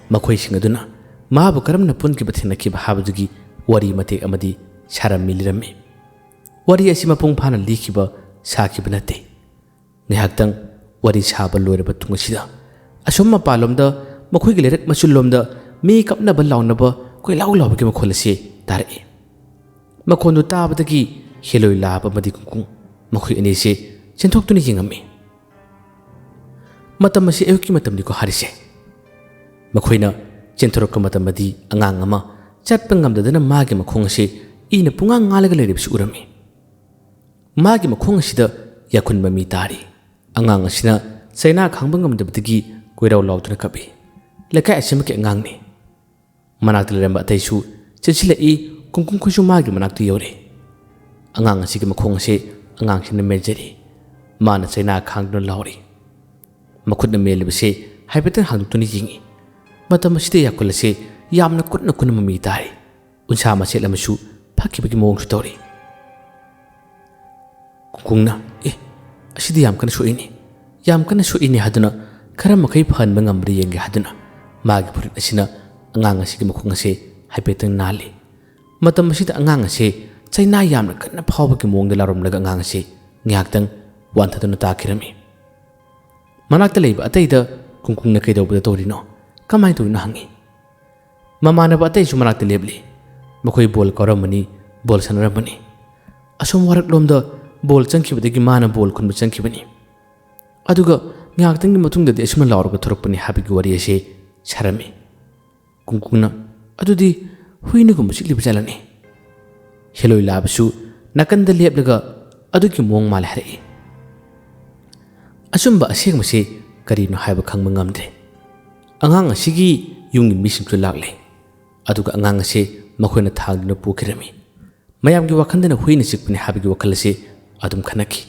ꯃꯈꯣꯏꯁꯤꯡ ꯑꯗꯨꯅ ꯃꯥꯕꯨ ꯀꯔꯝꯅ ꯄꯨꯟꯈꯤꯕ, ꯊꯦꯡꯅꯈꯤꯕ ꯍꯥꯏꯕꯗꯨꯒꯤ ꯋꯥꯔꯤ ꯃꯇꯦꯛ ꯑꯃꯗꯤ ꯁꯥꯔꯝꯃꯤ, ꯂꯤꯔꯝꯃꯤ꯫ ꯋꯥꯔꯤ ꯑꯁꯤ ꯃꯄꯨꯡ ꯐꯥꯅ ꯂꯤꯈꯤꯕ ꯁꯥꯈꯤꯕ ꯅꯠꯇꯦ꯫ ꯉꯥꯏꯍꯥꯛꯇꯪ ꯋꯥꯔꯤ ꯁꯥꯕ ꯂꯣꯏꯔꯕ ꯇꯨꯡ ꯑꯁꯤꯗ ꯑꯁꯣꯝ ꯃꯄꯥꯟꯂꯣꯝꯗ ꯃꯈꯣꯏꯒꯤ ꯂꯩꯔꯛ ꯃꯆꯨꯜꯂꯣꯝꯗ ꯃꯤ ꯀꯞꯅꯕ ꯂꯥꯎꯅꯕ ꯀꯣꯏꯂꯥꯎ ꯂꯥꯎꯕꯒꯤ ꯃꯈꯣꯜ ꯑꯁꯤ ꯇꯥꯔꯛꯏ꯫ ꯃꯈꯣꯟꯗꯨ ꯇꯥꯕꯗꯒꯤ ꯍꯦꯂꯣꯏ ꯂꯥꯕ ꯑꯃꯗꯤ ꯀꯨꯡꯀꯨꯡ, ꯃꯈꯣꯏ ꯑꯅꯤꯁꯦ ꯆꯦꯟꯊꯣꯛꯇꯨꯅ ꯌꯦꯡꯉꯝꯃꯤ꯫ ꯃꯇꯝ ꯑꯁꯤ ꯑꯌꯨꯛꯀꯤ ꯃꯇꯝꯅꯤꯀꯣ ꯍꯥꯏꯔꯤꯁꯦ꯫ ꯃꯈꯣꯏꯅ ꯆꯦꯟꯊꯣꯔꯛꯄ ꯃꯇꯝꯗꯗꯤ ꯑꯉꯥꯡ ꯑꯃ ꯆꯠꯄ ꯉꯝꯗꯗꯅ ꯃꯥꯒꯤ ꯃꯈꯣꯡ ꯑꯁꯤ ꯏꯅ ꯄꯨꯡꯉꯥꯡ ꯉꯥꯜꯂꯒ ꯂꯩꯔꯤꯕꯁꯤ ꯎꯔꯝꯃꯤ꯫ ꯃꯥꯒꯤ ꯃꯈꯣꯡ ꯑꯁꯤꯗ ꯌꯥꯈꯨꯟꯕ ꯃꯤ ꯇꯥꯔꯤ꯫ ꯑꯉꯥꯡ ꯑꯁꯤꯅ ꯆꯩꯅꯥ ꯈꯥꯡꯕ ꯉꯝꯗꯕꯗꯒꯤ ꯀꯣꯏꯔꯥꯎ ꯂꯥꯎꯗꯨꯅ ꯀꯞꯏ꯫ ꯂꯩꯀꯥꯏ ꯑꯁꯤꯃꯛꯀꯤ ꯑꯉꯥꯡꯅꯤ꯫ ꯃꯅꯥꯛꯇ ꯂꯩꯔꯝꯕ ꯑꯇꯩꯁꯨ ꯆꯦꯟꯁꯤꯜꯂꯛꯏ꯫ ꯀꯨꯡꯀꯨꯡꯈꯣꯏꯁꯨ ꯃꯥꯒꯤ ꯃꯅꯥꯛꯇ ꯌꯧꯔꯦ꯫ ꯑꯉꯥꯡ ꯑꯁꯤꯒꯤ ꯃꯈꯣꯡ ꯑꯁꯤ ꯑꯉꯥꯡꯁꯤꯅ ꯃꯦꯟꯖꯔꯤ꯫ ꯃꯥꯅ ꯆꯩꯅꯥ ꯈꯥꯡꯗꯨꯅ ꯂꯥꯎꯔꯤ꯫ ꯃꯈꯨꯠꯅ ꯃꯦꯜꯂꯤꯕꯁꯤ ꯍꯥꯏꯐꯦꯠꯇꯪ ꯍꯥꯡꯗꯣꯛꯇꯨꯅ ꯌꯦꯡꯏ꯫ ꯃꯇꯝ ꯑꯁꯤꯗ ꯌꯥꯈꯨꯜ ꯑꯁꯤ ꯌꯥꯝꯅ ꯀꯨꯠꯅ ꯀꯨꯠꯅ ꯃꯃꯤ ꯇꯥꯔꯤ꯫ ꯎꯟꯁꯥ ꯃꯆꯦꯠ ꯑꯃꯁꯨ ꯐꯛꯈꯤꯕꯒꯤ ꯃꯑꯣꯡꯁꯨ ꯇꯧꯔꯤ꯫ ꯀꯨꯡꯀꯨꯡꯅ, "ꯑꯦ, ꯑꯁꯤꯗꯤ ꯌꯥꯝ ꯀꯟꯅ ꯁꯣꯛꯏꯅꯦ, ꯌꯥꯝ ꯀꯟꯅ ꯁꯣꯛꯏꯅꯦ" ꯍꯥꯏꯗꯨꯅ ꯈꯔ ꯃꯈꯩ ꯐꯍꯟꯕ ꯉꯝꯕ꯭ꯔꯥ ꯌꯦꯡꯒꯦ ꯍꯥꯏꯗꯨꯅ ꯃꯥꯒꯤ ꯐꯨꯔꯤꯠ ꯑꯁꯤꯅ ꯑꯉꯥꯡ ꯑꯁꯤꯒꯤ ꯃꯈꯣꯡ ꯑꯁꯦ ꯍꯥꯏꯐꯦꯠꯇꯪ ꯅꯥꯜꯂꯤ꯫ ꯃꯇꯝ ꯑꯁꯤꯗ ꯑꯉꯥꯡ ꯑꯁꯦ ꯆꯩꯅꯥ ꯌꯥꯝꯅ ꯀꯟꯅ ꯐꯥꯎꯕꯒꯤ ꯃꯑꯣꯡꯗ ꯂꯥꯎꯔꯝꯂꯒ ꯑꯉꯥꯡ ꯑꯁꯦ ꯉꯥꯏꯍꯥꯛꯇꯪ ꯋꯥꯟꯊꯗꯨꯅ ꯇꯥꯈꯤꯔꯝꯃꯤ꯫ ꯃꯅꯥꯛꯇ ꯂꯩꯕ ꯑꯇꯩꯗ ꯀꯨꯡꯀꯨꯡꯅ ꯀꯩꯗꯧꯕꯗ ꯇꯧꯔꯤꯅꯣ, ꯀꯃꯥꯏꯅ ꯇꯧꯔꯤꯅꯣ ꯍꯪꯉꯤ꯫ ꯃꯃꯥꯟꯅꯕ ꯑꯇꯩꯁꯨ ꯃꯅꯥꯛꯇ ꯂꯦꯞꯂꯤ꯫ ꯃꯈꯣꯏ ꯕꯣꯜ ꯀꯥꯎꯔꯝꯃꯅꯤ, ꯕꯣꯜ ꯁꯥꯟꯅꯔꯝꯃꯅꯤ꯫ ꯑꯁꯣꯝ ꯋꯥꯔꯛꯂꯣꯝꯗ ꯕꯣꯜ ꯆꯪꯈꯤꯕꯗꯒꯤ ꯃꯥꯅ ꯕꯣꯜ ꯈꯨꯟꯕ ꯆꯪꯈꯤꯕꯅꯤ꯫ ꯑꯗꯨꯒ ꯉꯥꯏꯍꯥꯛꯇꯪꯒꯤ ꯃꯇꯨꯡꯗꯗꯤ ꯑꯁꯨꯝꯅ ꯂꯥꯎꯔꯒ ꯊꯣꯔꯛꯄꯅꯤ ꯍꯥꯏꯕꯒꯤ ꯋꯥꯔꯤ ꯑꯁꯤ ꯁꯥꯔꯝꯃꯤ꯫ ꯀꯨꯡꯀꯨꯡꯅ, "ꯑꯗꯨꯗꯤ ꯍꯨꯏꯅꯒꯨꯝꯕ ꯆꯤꯛꯂꯤꯕ ꯖꯥꯠꯂꯅꯦ?" ꯍꯦꯂꯣꯏ ꯂꯥꯕꯁꯨ ꯅꯥꯀꯟꯗ ꯂꯦꯞꯂꯒ ꯑꯗꯨꯒꯤ ꯃꯑꯣꯡ ꯃꯥꯜꯂꯦ ꯍꯥꯏꯔꯛꯏ꯫ ꯑꯆꯨꯝꯕ ꯑꯁꯦꯡꯕꯁꯤ ꯀꯔꯤꯅꯣ ꯍꯥꯏꯕ ꯈꯪꯕ ꯉꯝꯗ꯭ꯔꯦ꯫ ꯑꯉꯥꯡ ꯑꯁꯤꯒꯤ ꯌꯨꯝꯒꯤ ꯃꯤꯁꯤꯡꯁꯨ ꯂꯥꯛꯂꯦ꯫ ꯑꯗꯨꯒ ꯑꯉꯥꯡ ꯑꯁꯤ ꯃꯈꯣꯏꯅ ꯊꯥꯡꯗꯨꯅ ꯄꯨꯈꯤꯔꯝꯃꯤ꯫ ꯃꯌꯥꯝꯒꯤ ꯋꯥꯈꯜꯗꯅ ꯍꯨꯏꯅ ꯆꯤꯛꯄꯅꯤ ꯍꯥꯏꯕꯒꯤ ꯋꯥꯈꯜ ꯑꯁꯤ ꯑꯗꯨꯝ ꯈꯟꯅꯈꯤ꯫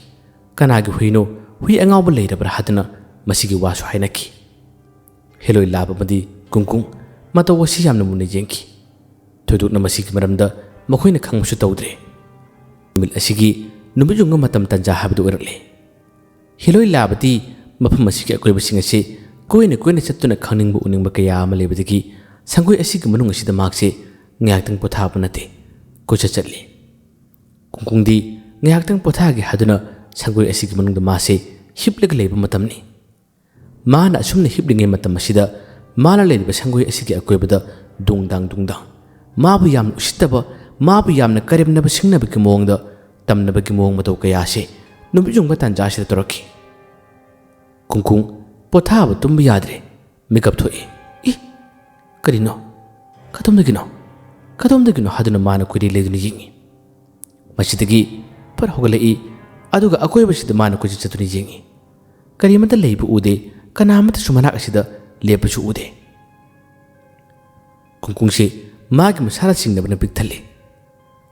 ꯀꯅꯥꯒꯤ ꯍꯨꯏꯅꯣ, ꯍꯨꯏ ꯑꯉꯥꯎꯕ ꯂꯩꯔꯕ꯭ꯔꯥ ꯍꯥꯏꯗꯨꯅ ꯃꯁꯤꯒꯤ ꯋꯥꯁꯨ ꯍꯥꯏꯅꯈꯤ꯫ ꯍꯦꯂꯣꯏ ꯂꯥꯕ ꯑꯃꯗꯤ ꯀꯨꯡꯀꯨꯡ ꯃꯇꯧ ꯑꯁꯤ ꯌꯥꯝꯅ ꯃꯨꯟꯅ ꯌꯦꯡꯈꯤ꯫ ꯊꯣꯏꯗꯣꯛꯅ ꯃꯁꯤꯒꯤ ꯃꯔꯝꯗ ꯃꯈꯣꯏꯅ ꯈꯪꯕꯁꯨ ꯇꯧꯗ꯭ꯔꯦ꯫ ꯅꯨꯃꯤꯠ ꯑꯁꯤꯒꯤ ꯅꯨꯃꯤꯠ ꯌꯨꯡꯕ ꯃꯇꯝ ꯇꯟꯖꯥ ꯍꯥꯏꯕꯗꯨ ꯑꯣꯏꯔꯛꯂꯦ꯫ ꯍꯦꯂꯣꯏ ꯂꯥꯕꯗꯤ ꯃꯐꯝ ꯑꯁꯤꯒꯤ ꯑꯀꯣꯏꯕꯁꯤꯡ ꯑꯁꯤ ꯀꯣꯏꯅ ꯀꯣꯏꯅ ꯆꯠꯇꯨꯅ ꯈꯪꯅꯤꯡꯕ ꯎꯅꯤꯡꯕ ꯀꯌꯥ ꯑꯃ ꯂꯩꯕꯗꯒꯤ ꯁꯪꯒꯣꯏ ꯑꯁꯤꯒꯤ ꯃꯅꯨꯡ ꯑꯁꯤꯗ ꯃꯍꯥꯛꯁꯦ ꯉꯥꯏꯍꯥꯛꯇꯪ ꯄꯣꯊꯥꯕ ꯅꯠꯇꯦ, ꯀꯣꯏꯆꯠ ꯆꯠꯂꯤ꯫ ꯀꯨꯡꯀꯨꯡꯗꯤ ꯉꯥꯏꯍꯥꯛꯇꯪ ꯄꯣꯊꯥꯒꯦ ꯍꯥꯏꯗꯨꯅ ꯁꯪꯒꯣꯏ ꯑꯁꯤꯒꯤ ꯃꯅꯨꯡꯗ ꯃꯥꯁꯦ ꯍꯤꯞꯂꯒ ꯂꯩꯕ ꯃꯇꯝꯅꯤ꯫ ꯃꯥꯅ ꯑꯁꯨꯝꯅ ꯍꯤꯞꯂꯤꯉꯩ ꯃꯇꯝ ꯑꯁꯤꯗ ꯃꯥꯅ ꯂꯩꯔꯤꯕ ꯁꯪꯒꯣꯏ ꯑꯁꯤꯒꯤ ꯑꯀꯣꯏꯕꯗ ꯗꯨꯡꯗꯥꯡ ꯗꯨꯡꯗꯥꯡ, ꯃꯥꯕꯨ ꯌꯥꯝꯅ ꯎꯁꯤꯠꯇꯕ, ꯃꯥꯕꯨ ꯌꯥꯝꯅ ꯀꯔꯦꯝꯅꯕ ꯁꯤꯡꯅꯕꯒꯤ ꯃꯑꯣꯡꯗ ꯇꯝꯅꯕꯒꯤ ꯃꯑꯣꯡ ꯃꯇꯧ ꯀꯌꯥ ꯑꯁꯤ ꯅꯨꯃꯤꯠ ꯌꯨꯡꯕ ꯇꯥꯟꯖꯥ ꯑꯁꯤꯗ ꯇꯧꯔꯛꯈꯤ꯫ ꯀꯨꯡꯀꯨꯡ ꯄꯣꯊꯥꯕ ꯇꯨꯝꯕ ꯌꯥꯗ꯭ꯔꯦ꯫ ꯃꯤꯀꯞ ꯊꯣꯛꯏ꯫ "ꯏ! ꯀꯔꯤꯅꯣ? ꯀꯗꯣꯝꯗꯒꯤꯅꯣ? ꯀꯗꯣꯝꯗꯒꯤꯅꯣ?" ꯍꯥꯏꯗꯨꯅ ꯃꯥꯅ ꯀꯣꯏꯔꯦ ꯂꯩꯗꯨꯅ ꯌꯦꯡꯏ꯫ ꯃꯁꯤꯗꯒꯤ ꯐꯠ ꯍꯧꯒꯠꯂꯛꯏ, ꯑꯗꯨꯒ ꯑꯀꯣꯏꯕꯁꯤꯗ ꯃꯥꯅ ꯀꯣꯏꯆꯠ ꯆꯠꯇꯨꯅ ꯌꯦꯡꯏ꯫ ꯀꯔꯤꯃꯠꯇ ꯂꯩꯕ ꯎꯗꯦ, ꯀꯅꯥꯃꯠꯇꯁꯨ ꯃꯅꯥꯛ ꯑꯁꯤꯗ ꯂꯦꯞꯄꯁꯨ ꯎꯗꯦ꯫ ꯀꯨꯡꯀꯨꯡꯁꯤ ꯃꯥꯒꯤ ꯃꯁꯥꯅ ꯆꯤꯡꯅꯕꯅ ꯄꯤꯛ ꯊꯜꯂꯤ꯫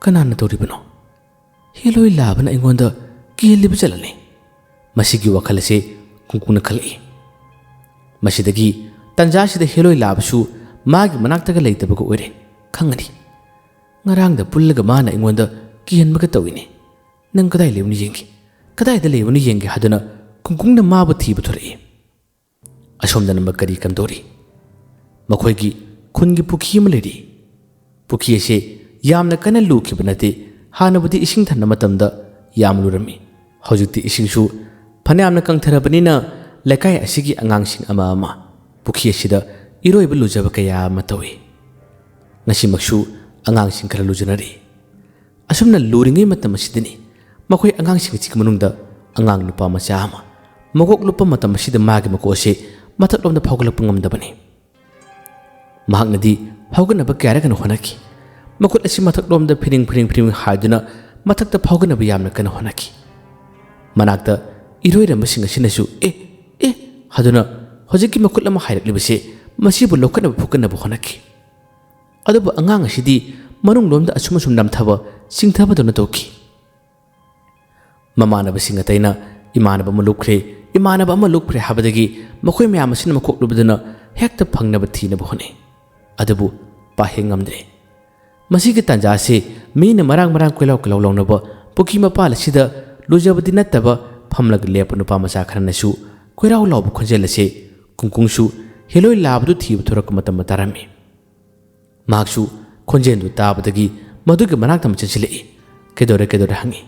"ꯀꯅꯥꯅ ꯇꯧꯔꯤꯕꯅꯣ? ꯍꯦꯂꯣꯏ ꯂꯥꯕꯅ ꯑꯩꯉꯣꯟꯗ ꯀꯤꯍꯜꯂꯤꯕ ꯆꯠꯂꯅꯤ꯫" ꯃꯁꯤꯒꯤ ꯋꯥꯈꯜ ꯑꯁꯤ ꯀꯨꯡꯀꯨꯡꯅ ꯈꯜꯂꯛꯏ꯫ ꯃꯁꯤꯗꯒꯤ ꯇꯟꯖꯥꯁꯤꯗ ꯍꯦꯂꯣꯏ ꯂꯥꯕꯁꯨ ꯃꯥꯒꯤ ꯃꯅꯥꯛꯇꯒ ꯂꯩꯇꯕꯒ ꯑꯣꯏꯔꯦ꯫ ꯈꯪꯉꯅꯤ꯫ "ꯉꯔꯥꯡꯗ ꯄꯨꯜꯂꯒ ꯃꯥꯅ ꯑꯩꯉꯣꯟꯗ ꯀꯤꯍꯟꯕꯒ ꯇꯧꯏꯅꯦ꯫ ꯅꯪ ꯀꯗꯥꯏ ꯂꯩꯕꯅꯣ ꯌꯦꯡꯒꯦ, ꯀꯗꯥꯏꯗ ꯂꯩꯕꯅꯣ ꯌꯦꯡꯒꯦ" ꯍꯥꯏꯗꯨꯅ ꯀꯨꯡꯀꯨꯡꯅ ꯃꯥꯕꯨ ꯊꯤꯕ ꯊꯣꯔꯛꯏ꯫ ꯑꯁꯣꯝꯗꯅ ꯀꯔꯤ ꯀꯝꯗꯧꯔꯤ? ꯃꯈꯣꯏꯒꯤ ꯈꯨꯟꯒꯤ ꯄꯨꯈ꯭ꯔꯤ ꯑꯃ ꯂꯩꯔꯤ꯫ ꯄꯨꯈ꯭ꯔꯤ ꯑꯁꯤ ꯌꯥꯝꯅ ꯀꯟꯅ ꯂꯨꯈꯤꯕ ꯅꯠꯇꯦ꯫ ꯍꯥꯟꯅꯕꯨꯗꯤ ꯏꯁꯤꯡ ꯊꯟꯕ ꯃꯇꯝꯗ ꯌꯥꯝ ꯂꯨꯔꯝꯃꯤ꯫ ꯍꯧꯖꯤꯛꯇꯤ ꯏꯁꯤꯡꯁꯨ ꯐꯅꯌꯥꯝꯅ ꯀꯪꯊꯔꯕꯅꯤꯅ ꯂꯩꯀꯥꯏ ꯑꯁꯤꯒꯤ ꯑꯉꯥꯡꯁꯤꯡ ꯑꯃ ꯑꯃ ꯄꯨꯈ꯭ꯔꯤ ꯑꯁꯤꯗ ꯏꯔꯣꯏꯕ ꯂꯨꯖꯕ ꯀꯌꯥ ꯑꯃ ꯇꯧꯏ꯫ ꯉꯁꯤꯃꯛꯁꯨ ꯑꯉꯥꯡꯁꯤꯡ ꯈꯔ ꯂꯨꯖꯅꯔꯤ꯫ ꯑꯁꯨꯝꯅ ꯂꯨꯔꯤꯉꯩ ꯃꯇꯝ ꯑꯁꯤꯗꯅꯤ ꯃꯈꯣꯏ ꯑꯉꯥꯡꯁꯤꯡ ꯑꯁꯤꯒꯤ ꯃꯅꯨꯡꯗ ꯑꯉꯥꯡ ꯅꯨꯄꯥ ꯃꯆꯥ ꯑꯃ ꯃꯀꯣꯛ ꯂꯨꯞꯄ ꯃꯇꯝ ꯑꯁꯤꯗ ꯃꯥꯒꯤ ꯃꯀꯣꯛ ꯑꯁꯤ ꯃꯊꯛꯂꯣꯝꯗ ꯐꯥꯎꯒꯠꯂꯛꯄ ꯉꯝꯗꯕꯅꯤ꯫ ꯃꯍꯥꯛꯅꯗꯤ ꯐꯥꯎꯒꯠꯅꯕ ꯀꯌꯥꯔꯛ ꯀꯟꯅ ꯍꯣꯠꯅꯈꯤ꯫ ꯃꯈꯨꯠ ꯑꯁꯤ ꯃꯊꯛꯂꯣꯝꯗ ꯐꯤꯔꯤꯡ ꯐꯤꯔꯤꯡ ꯐꯤꯔꯤꯡ ꯍꯥꯏꯗꯨꯅ ꯃꯊꯛꯇ ꯐꯥꯎꯒꯠꯅꯕ ꯌꯥꯝꯅ ꯀꯟꯅ ꯍꯣꯠꯅꯈꯤ꯫ ꯃꯅꯥꯛꯇ ꯏꯔꯣꯏꯔꯝꯕꯁꯤꯡ ꯑꯁꯤꯅꯁꯨ "ꯑꯦ, ꯑꯦ" ꯍꯥꯏꯗꯨꯅ ꯍꯧꯖꯤꯛꯀꯤ ꯃꯈꯨꯠ ꯑꯃ ꯍꯥꯏꯔꯛꯂꯤꯕꯁꯦ ꯃꯁꯤꯕꯨ ꯂꯧꯈꯠꯅꯕ ꯐꯨꯀꯠꯅꯕ ꯍꯣꯠꯅꯈꯤ꯫ ꯑꯗꯨꯕꯨ ꯑꯉꯥꯡ ꯑꯁꯤꯗꯤ ꯃꯅꯨꯡꯂꯣꯝꯗ ꯑꯁꯨꯝ ꯑꯁꯨꯝ ꯅꯝꯊꯕ, ꯆꯤꯡꯊꯕꯗꯧꯅ ꯇꯧꯈꯤ꯫ ꯃꯃꯥꯟꯅꯕꯁꯤꯡ ꯑꯇꯩꯅ "ꯏꯃꯥꯟꯅꯕ ꯑꯃ ꯂꯨꯞꯈ꯭ꯔꯦ, ꯏꯃꯥꯟꯅꯕ ꯑꯃ ꯂꯨꯞꯈ꯭ꯔꯦ" ꯍꯥꯏꯕꯗꯒꯤ ꯃꯈꯣꯏ ꯃꯌꯥꯝ ꯑꯁꯤꯅ ꯃꯀꯣꯛ ꯂꯨꯞꯇꯨꯅ ꯍꯦꯛꯇ ꯐꯪꯅꯕ ꯊꯤꯅꯕ ꯍꯣꯠꯅꯩ꯫ ꯑꯗꯨꯕꯨ ꯄꯥꯍꯦꯡ ꯉꯝꯗ꯭ꯔꯦ꯫ ꯃꯁꯤꯒꯤ ꯇꯥꯟꯖꯥ ꯑꯁꯤ ꯃꯤꯅ ꯃꯔꯥꯡ ꯃꯔꯥꯡ ꯀꯣꯏꯂꯥꯎ ꯀꯣꯏꯂꯥꯎ ꯂꯥꯎꯅꯕ ꯄꯨꯈ꯭ꯔꯤ ꯃꯄꯥꯜ ꯑꯁꯤꯗ ꯂꯨꯖꯕꯗꯤ ꯅꯠꯇꯕ ꯐꯝꯂꯒ ꯂꯦꯞꯄ ꯅꯨꯄꯥ ꯃꯆꯥ ꯈꯔꯅꯁꯨ ꯀꯣꯏꯔꯥꯎ ꯂꯥꯎꯕ ꯈꯣꯟꯖꯦꯜ ꯑꯁꯤ ꯀꯨꯡꯀꯨꯡꯁꯨ ꯍꯦꯂꯣꯏ ꯂꯥꯕꯗꯨ ꯊꯤꯕ ꯊꯣꯔꯛꯄ ꯃꯇꯝꯗ ꯇꯥꯔꯝꯃꯤ꯫ ꯃꯍꯥꯛꯁꯨ ꯈꯣꯟꯖꯦꯜꯗꯨ ꯇꯥꯕꯗꯒꯤ ꯃꯗꯨꯒꯤ ꯃꯅꯥꯛꯇ ꯑꯃ ꯆꯦꯟꯁꯤꯜꯂꯛꯏ꯫ "ꯀꯩꯗꯧꯔꯦ, ꯀꯩꯗꯧꯔꯦ?" ꯍꯪꯉꯤ꯫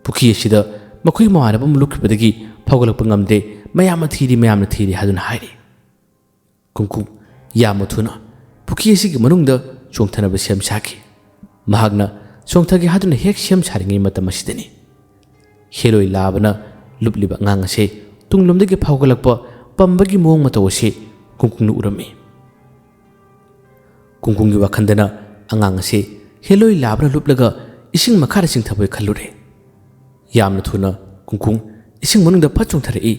"ꯄꯨꯈ꯭ꯔꯤ ꯑꯁꯤꯗ ꯃꯈꯣꯏ ꯃꯃꯥꯟꯅꯕ ꯑꯃ ꯂꯨꯞꯈꯤꯕꯗꯒꯤ ꯐꯥꯎꯒꯠꯂꯛꯄ ꯉꯝꯗꯦ, ꯃꯌꯥꯝꯅ ꯊꯤꯔꯤ, ꯃꯌꯥꯝꯅ ꯊꯤꯔꯤ" ꯍꯥꯏꯗꯨꯅ ꯍꯥꯏꯔꯤ꯫ ꯀꯨꯡꯀꯨꯡ ꯌꯥꯝꯅ ꯊꯨꯅ ꯄꯨꯈ꯭ꯔꯤ ꯑꯁꯤꯒꯤ ꯃꯅꯨꯡꯗ ꯆꯣꯡꯊꯅꯕ ꯁꯦꯝ ꯁꯥꯈꯤ꯫ ꯃꯍꯥꯛꯅ ꯆꯣꯡꯊꯒꯦ ꯍꯥꯏꯗꯨꯅ ꯍꯦꯛ ꯁꯦꯝ ꯁꯥꯔꯤꯉꯩ ꯃꯇꯝ ꯑꯁꯤꯗꯅꯤ ꯍꯦꯂꯣꯏ ꯂꯥꯕꯅ ꯂꯨꯞꯂꯤꯕ ꯑꯉꯥꯡ ꯑꯁꯤ ꯇꯨꯡꯂꯣꯝꯗꯒꯤ ꯐꯥꯎꯒꯠꯂꯛꯄ ꯄꯝꯕꯒꯤ ꯃꯑꯣꯡ ꯃꯇꯧ ꯑꯁꯤ ꯀꯨꯡꯀꯨꯡꯅ ꯎꯔꯝꯃꯤ꯫ ꯀꯨꯡꯀꯨꯡꯒꯤ ꯋꯥꯈꯜꯗꯅ ꯑꯉꯥꯡ ꯑꯁꯤ ꯍꯦꯂꯣꯏ ꯂꯥꯕꯅ ꯂꯨꯞꯂꯒ ꯏꯁꯤꯡ ꯃꯈꯥꯗ ꯆꯤꯡꯊꯕꯣꯏ ꯈꯜꯂꯨꯔꯦ꯫ ꯌꯥꯝꯅ ꯊꯨꯅ ꯀꯨꯡꯀꯨꯡ ꯏꯁꯤꯡ ꯃꯅꯨꯡꯗ ꯐꯠ ꯆꯣꯡꯊꯔꯛꯏ꯫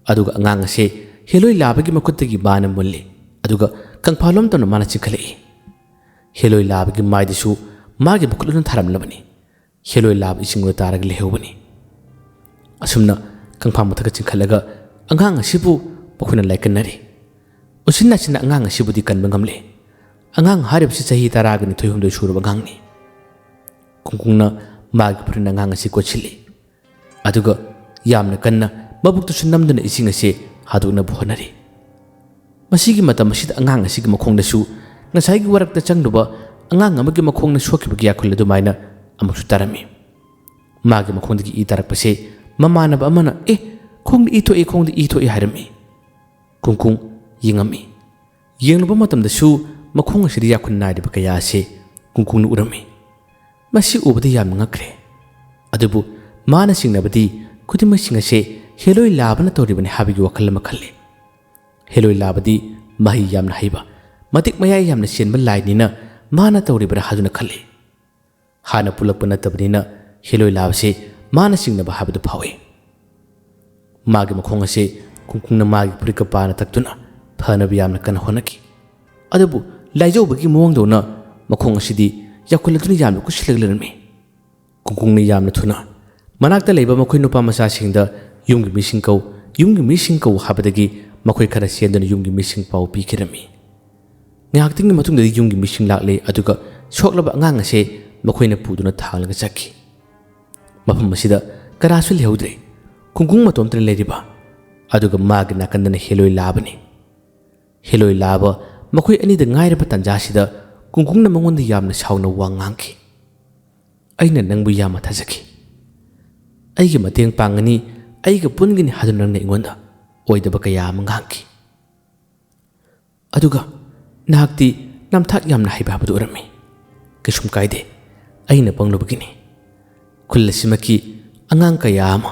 ꯑꯗꯨꯒ ꯑꯉꯥꯡ ꯑꯁꯤ ꯍꯦꯂꯣꯏ ꯂꯥꯕꯒꯤ ꯃꯈꯨꯠꯇꯒꯤ ꯃꯥꯅ ꯃꯨꯜꯂꯤ꯫ ꯑꯗꯨꯒ ꯀꯪꯐꯥꯜꯂꯣꯝ ꯇꯝꯅ ꯃꯥꯅ ꯆꯤꯡꯈꯠꯂꯛꯏ꯫ ꯍꯦꯂꯣꯏ ꯂꯥꯕꯒꯤ ꯃꯥꯏꯗꯁꯨ ꯃꯥꯒꯤ ꯃꯈꯨꯠ ꯑꯗꯨꯅ ꯊꯥꯔꯝꯂꯕꯅꯤ꯫ ꯍꯦꯂꯣꯏ ꯂꯥꯕ ꯏꯁꯤꯡꯗ ꯇꯥꯔꯒ ꯂꯩꯍꯧꯕꯅꯤ꯫ ꯑꯁꯨꯝꯅ ꯀꯪꯐꯥꯜ ꯃꯊꯛꯇ ꯆꯤꯡꯈꯠꯂꯒ ꯑꯉꯥꯡ ꯑꯁꯤꯕꯨ ꯃꯈꯣꯏꯅ ꯂꯥꯏꯀꯠꯅꯔꯤ꯫ ꯎꯆꯤꯟ ꯅꯥꯆꯤꯟꯅ ꯑꯉꯥꯡ ꯑꯁꯤꯕꯨꯗꯤ ꯀꯟꯕ ꯉꯝꯂꯦ꯫ ꯑꯉꯥꯡ ꯍꯥꯏꯔꯤꯕꯁꯤ ꯆꯍꯤ ꯇꯔꯥꯒ ꯅꯤꯊꯣꯏ ꯍꯨꯝꯗꯣꯏ ꯁꯨꯔꯕ ꯑꯉꯥꯡꯅꯤ꯫ ꯀꯨꯡꯀꯨꯡꯅ ꯃꯥꯒꯤ ꯐꯨꯔꯤꯠꯅ ꯑꯉꯥꯡ ꯑꯁꯤ ꯀꯣꯠꯁꯤꯜꯂꯤ꯫ ꯑꯗꯨꯒ ꯌꯥꯝꯅ ꯀꯟꯅ ꯃꯕꯨꯛꯇꯁꯨ ꯅꯝꯗꯨꯅ ꯏꯁꯤꯡ ꯑꯁꯤ ꯍꯥꯗꯣꯛꯅꯕ ꯍꯣꯠꯅꯔꯤ꯫ ꯃꯁꯤꯒꯤ ꯃꯇꯝ ꯑꯁꯤꯗ ꯑꯉꯥꯡ ꯑꯁꯤꯒꯤ ꯃꯈꯣꯡꯗꯁꯨ ꯉꯁꯥꯏꯒꯤ ꯋꯥꯔꯛꯇ ꯆꯪꯂꯨꯕ ꯑꯉꯥꯡ ꯑꯃꯒꯤ ꯃꯈꯣꯡꯅ ꯁꯣꯛꯈꯤꯕꯒꯤ ꯌꯥꯈꯨꯜ ꯑꯗꯨꯃꯥꯏꯅ ꯑꯃꯨꯛꯁꯨ ꯇꯥꯔꯝꯃꯤ꯫ ꯃꯥꯒꯤ ꯃꯈꯣꯡꯗꯒꯤ ꯏ ꯇꯥꯔꯛꯄꯁꯦ ꯃꯃꯥꯟꯅꯕ ꯑꯃꯅ "ꯑꯦ, ꯈꯣꯡꯗ ꯏ ꯊꯣꯛꯏ, ꯈꯣꯡꯗ ꯏ ꯊꯣꯛꯏ" ꯍꯥꯏꯔꯝꯃꯤ꯫ ꯀꯨꯡꯀꯨꯡ ꯌꯦꯡꯉꯝꯃꯤ꯫ ꯌꯦꯡꯂꯨꯕ ꯃꯇꯝꯗꯁꯨ ꯃꯈꯣꯡ ꯑꯁꯤꯗ ꯌꯥꯈꯨꯜ ꯅꯥꯏꯔꯤꯕ ꯀꯌꯥ ꯑꯁꯤ ꯀꯨꯡꯀꯨꯡꯅ ꯎꯔꯝꯃꯤ꯫ ꯃꯁꯤ ꯎꯕꯗ ꯌꯥꯝꯅ ꯉꯛꯈ꯭ꯔꯦ꯫ ꯑꯗꯨꯕꯨ ꯃꯥꯅ ꯆꯤꯡꯅꯕꯗꯤ ꯈꯨꯗꯤꯡꯃꯛꯁꯤꯡ ꯑꯁꯦ ꯍꯦꯂꯣꯏ ꯂꯥꯕꯅ ꯇꯧꯔꯤꯕꯅꯤ ꯍꯥꯏꯕꯒꯤ ꯋꯥꯈꯜ ꯑꯃ ꯈꯜꯂꯤ꯫ ꯍꯦꯂꯣꯏ ꯂꯥꯕꯗꯤ ꯃꯍꯩ ꯌꯥꯝꯅ ꯍꯩꯕ, ꯃꯇꯤꯛ ꯃꯌꯥꯏ ꯌꯥꯝꯅ ꯆꯦꯟꯕ ꯂꯥꯏꯅꯤꯅ ꯃꯥꯅ ꯇꯧꯔꯤꯕ꯭ꯔꯥ ꯍꯥꯏꯗꯨꯅ ꯈꯜꯂꯤ꯫ ꯍꯥꯟꯅ ꯄꯨꯜꯂꯛꯄ ꯅꯠꯇꯕꯅꯤꯅ ꯍꯦꯂꯣꯏ ꯂꯥꯕꯁꯤ ꯃꯥꯅ ꯆꯤꯡꯅꯕ ꯍꯥꯏꯕꯗꯨ ꯐꯥꯎꯏ꯫ ꯃꯥꯒꯤ ꯃꯈꯣꯡ ꯑꯁꯤ ꯀꯨꯡꯀꯨꯡꯅ ꯃꯥꯒꯤ ꯐꯨꯔꯤꯠꯀ ꯄꯥꯅ ꯇꯛꯇꯨꯅ ꯐꯅꯕ ꯌꯥꯝꯅ ꯀꯟꯅ ꯍꯣꯠꯅꯈꯤ꯫ ꯑꯗꯨꯕꯨ ꯂꯥꯏꯖꯧꯕꯒꯤ ꯃꯑꯣꯡꯗꯧꯅ ꯃꯈꯣꯡ ꯑꯁꯤꯗꯤ ꯌꯥꯎꯈꯠꯂꯛꯇꯨꯅ ꯌꯥꯝꯅ ꯀꯨꯠꯁꯤꯜꯂꯒ ꯂꯩꯔꯝꯃꯤ꯫ ꯀꯨꯡꯀꯨꯡꯅ ꯌꯥꯝꯅ ꯊꯨꯅ ꯃꯅꯥꯛꯇ ꯂꯩꯕ ꯃꯈꯣꯏ ꯅꯨꯄꯥ ꯃꯆꯥꯁꯤꯡꯗ "ꯌꯨꯝꯒꯤ ꯃꯤꯁꯤꯡ ꯀꯧ, ꯌꯨꯝꯒꯤ ꯃꯤꯁꯤꯡ ꯀꯧ" ꯍꯥꯏꯕꯗꯒꯤ ꯃꯈꯣꯏ ꯈꯔ ꯆꯦꯟꯗꯨꯅ ꯌꯨꯝꯒꯤ ꯃꯤꯁꯤꯡ ꯄꯥꯎ ꯄꯤꯈꯤꯔꯝꯃꯤ꯫ ꯉꯥꯏꯍꯥꯛꯇꯪꯒꯤ ꯃꯇꯨꯡꯗꯗꯤ ꯌꯨꯝꯒꯤ ꯃꯤꯁꯤꯡ ꯂꯥꯛꯂꯦ, ꯑꯗꯨꯒ ꯁꯣꯛꯂꯕ ꯑꯉꯥꯡ ꯑꯁꯦ ꯃꯈꯣꯏꯅ ꯄꯨꯗꯨꯅ ꯊꯥꯡꯂꯒ ꯆꯠꯈꯤ꯫ ꯃꯐꯝ ꯑꯁꯤꯗ ꯀꯅꯥꯁꯨ ꯂꯩꯍꯧꯗ꯭ꯔꯦ꯫ ꯀꯨꯡꯀꯨꯡ ꯃꯇꯣꯝꯇꯅ ꯂꯩꯔꯤꯕ, ꯑꯗꯨꯒ ꯃꯥꯒꯤ ꯅꯥꯀꯟꯗꯅ ꯍꯦꯂꯣꯏ ꯂꯥꯕꯅꯤ꯫ ꯍꯦꯂꯣꯏ ꯂꯥꯕ ꯃꯈꯣꯏ ꯑꯅꯤꯗ ꯉꯥꯏꯔꯕ ꯇꯥꯟꯖꯥꯁꯤꯗ ꯀꯨꯡꯀꯨꯡꯅ ꯃꯉꯣꯟꯗ ꯌꯥꯝꯅ ꯁꯥꯎꯅ ꯋꯥ ꯉꯥꯡꯈꯤ꯫ "ꯑꯩꯅ ꯅꯪꯕꯨ ꯌꯥꯝꯅ ꯊꯥꯖꯈꯤ꯫ ꯑꯩꯒꯤ ꯃꯇꯦꯡ ꯄꯥꯡꯒꯅꯤ, ꯑꯩꯒ ꯄꯨꯟꯒꯅꯤ ꯍꯥꯏꯗꯨꯅ ꯅꯪꯅ ꯑꯩꯉꯣꯟꯗ ꯑꯣꯏꯗꯕ ꯀꯌꯥ ꯑꯃ ꯉꯥꯡꯈꯤ꯫ ꯑꯗꯨꯒ ꯅꯍꯥꯛꯇꯤ ꯅꯝꯊꯥꯛ ꯌꯥꯝꯅ ꯍꯩꯕ ꯍꯥꯏꯕꯗꯨ ꯑꯣꯏꯔꯝꯃꯤ꯫ ꯀꯩꯁꯨꯝ ꯀꯥꯏꯗꯦ, ꯑꯩꯅ ꯄꯪꯂꯨꯕꯒꯤꯅꯤ꯫ ꯈꯨꯜ ꯑꯁꯤꯃꯛꯀꯤ ꯑꯉꯥꯡ ꯀꯌꯥ ꯑꯃ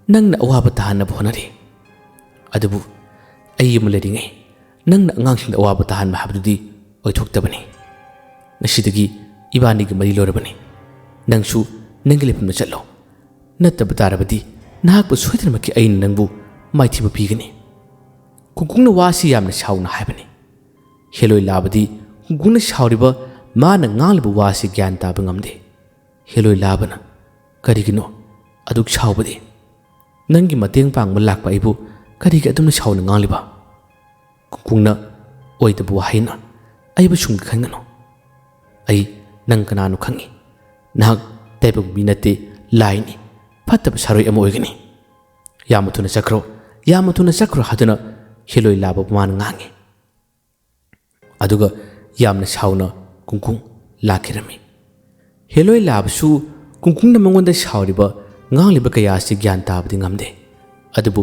ꯅꯪꯅ ꯑꯋꯥꯕ ꯇꯥꯍꯟꯅꯕ ꯍꯣꯠꯅꯔꯤ꯫ ꯑꯗꯨꯕꯨ ꯑꯩ ꯑꯃ ꯂꯩꯔꯤꯉꯩ ꯅꯪꯅ ꯑꯉꯥꯡꯁꯤꯡꯗ ꯑꯋꯥꯕ ꯇꯥꯍꯟꯕ ꯍꯥꯏꯕꯗꯨꯗꯤ ꯑꯣꯏꯊꯣꯛꯇꯕꯅꯤ꯫ ꯉꯁꯤꯗꯒꯤ ꯏꯕꯥꯅꯤꯒꯤ ꯃꯔꯤ ꯂꯣꯏꯔꯕꯅꯤ꯫ ꯅꯪꯁꯨ ꯅꯪꯒꯤ ꯂꯩꯐꯝꯗ ꯆꯠꯂꯣ꯫ ꯅꯠꯇꯕ ꯇꯥꯔꯕꯗꯤ ꯅꯍꯥꯛꯄꯨ ꯁꯣꯏꯗꯅꯃꯛꯀꯤ ꯑꯩꯅ ꯅꯪꯕꯨ ꯃꯥꯏꯊꯤꯕ ꯄꯤꯒꯅꯤ꯫" ꯀꯨꯡꯀꯨꯡꯅ ꯋꯥꯁꯤ ꯌꯥꯝꯅ ꯁꯥꯎꯅ ꯍꯥꯏꯕꯅꯤ꯫ ꯍꯦꯂꯣꯏ ꯂꯥꯕꯗꯤ ꯀꯨꯡꯀꯨꯡꯅ ꯁꯥꯎꯔꯤꯕ, ꯃꯥꯅ ꯉꯥꯡꯂꯤꯕ ꯋꯥꯁꯤ ꯒ꯭ꯌꯥꯟ ꯇꯥꯕ ꯉꯝꯗꯦ꯫ ꯍꯦꯂꯣꯏ ꯂꯥꯕꯅ, "ꯀꯔꯤꯒꯤꯅꯣ ꯑꯗꯨꯛ ꯁꯥꯎꯕꯗꯤ? ꯅꯪꯒꯤ ꯃꯇꯦꯡ ꯄꯥꯡꯕ ꯂꯥꯛꯄ ꯑꯩꯕꯨ ꯀꯔꯤꯒꯤ ꯑꯗꯨꯝꯅ ꯁꯥꯎꯅ ꯉꯥꯡꯂꯤꯕ?" ꯀꯨꯡꯀꯨꯡꯅ, "ꯑꯣꯏꯗꯕ ꯋꯥꯍꯩꯅ ꯑꯩꯕꯨ ꯁꯨꯝ ꯈꯟꯒꯅꯨ꯫ ꯑꯩ ꯅꯪ ꯀꯅꯥꯅꯣ ꯈꯪꯏ꯫ ꯅꯍꯥꯛ ꯇꯥꯏꯕꯪ ꯃꯤ ꯅꯠꯇꯦ, ꯂꯥꯏꯅꯤ꯫ ꯐꯠꯇꯕ ꯁꯥꯔꯣꯏ ꯑꯃ ꯑꯣꯏꯒꯅꯤ꯫ ꯌꯥꯝꯅ ꯊꯨꯅ ꯆꯠꯈ꯭ꯔꯣ, ꯌꯥꯝꯅ ꯊꯨꯅ ꯆꯠꯈ꯭ꯔꯣ" ꯍꯥꯏꯗꯨꯅ ꯍꯦꯂꯣꯏ ꯂꯥꯕꯕꯨ ꯃꯥꯅ ꯉꯥꯡꯉꯤ꯫ ꯑꯗꯨꯒ ꯌꯥꯝꯅ ꯁꯥꯎꯅ ꯀꯨꯡꯀꯨꯡ ꯂꯥꯛꯈꯤꯔꯝꯃꯤ꯫ ꯍꯦꯂꯣꯏ ꯂꯥꯕꯁꯨ ꯀꯨꯡꯀꯨꯡꯅ ꯃꯉꯣꯟꯗ ꯁꯥꯎꯔꯤꯕ, ꯉꯥꯡꯂꯤꯕ ꯀꯌꯥ ꯑꯁꯤ ꯒ꯭ꯌꯥꯟ ꯇꯥꯕꯗꯤ ꯉꯝꯗꯦ꯫ ꯑꯗꯨꯕꯨ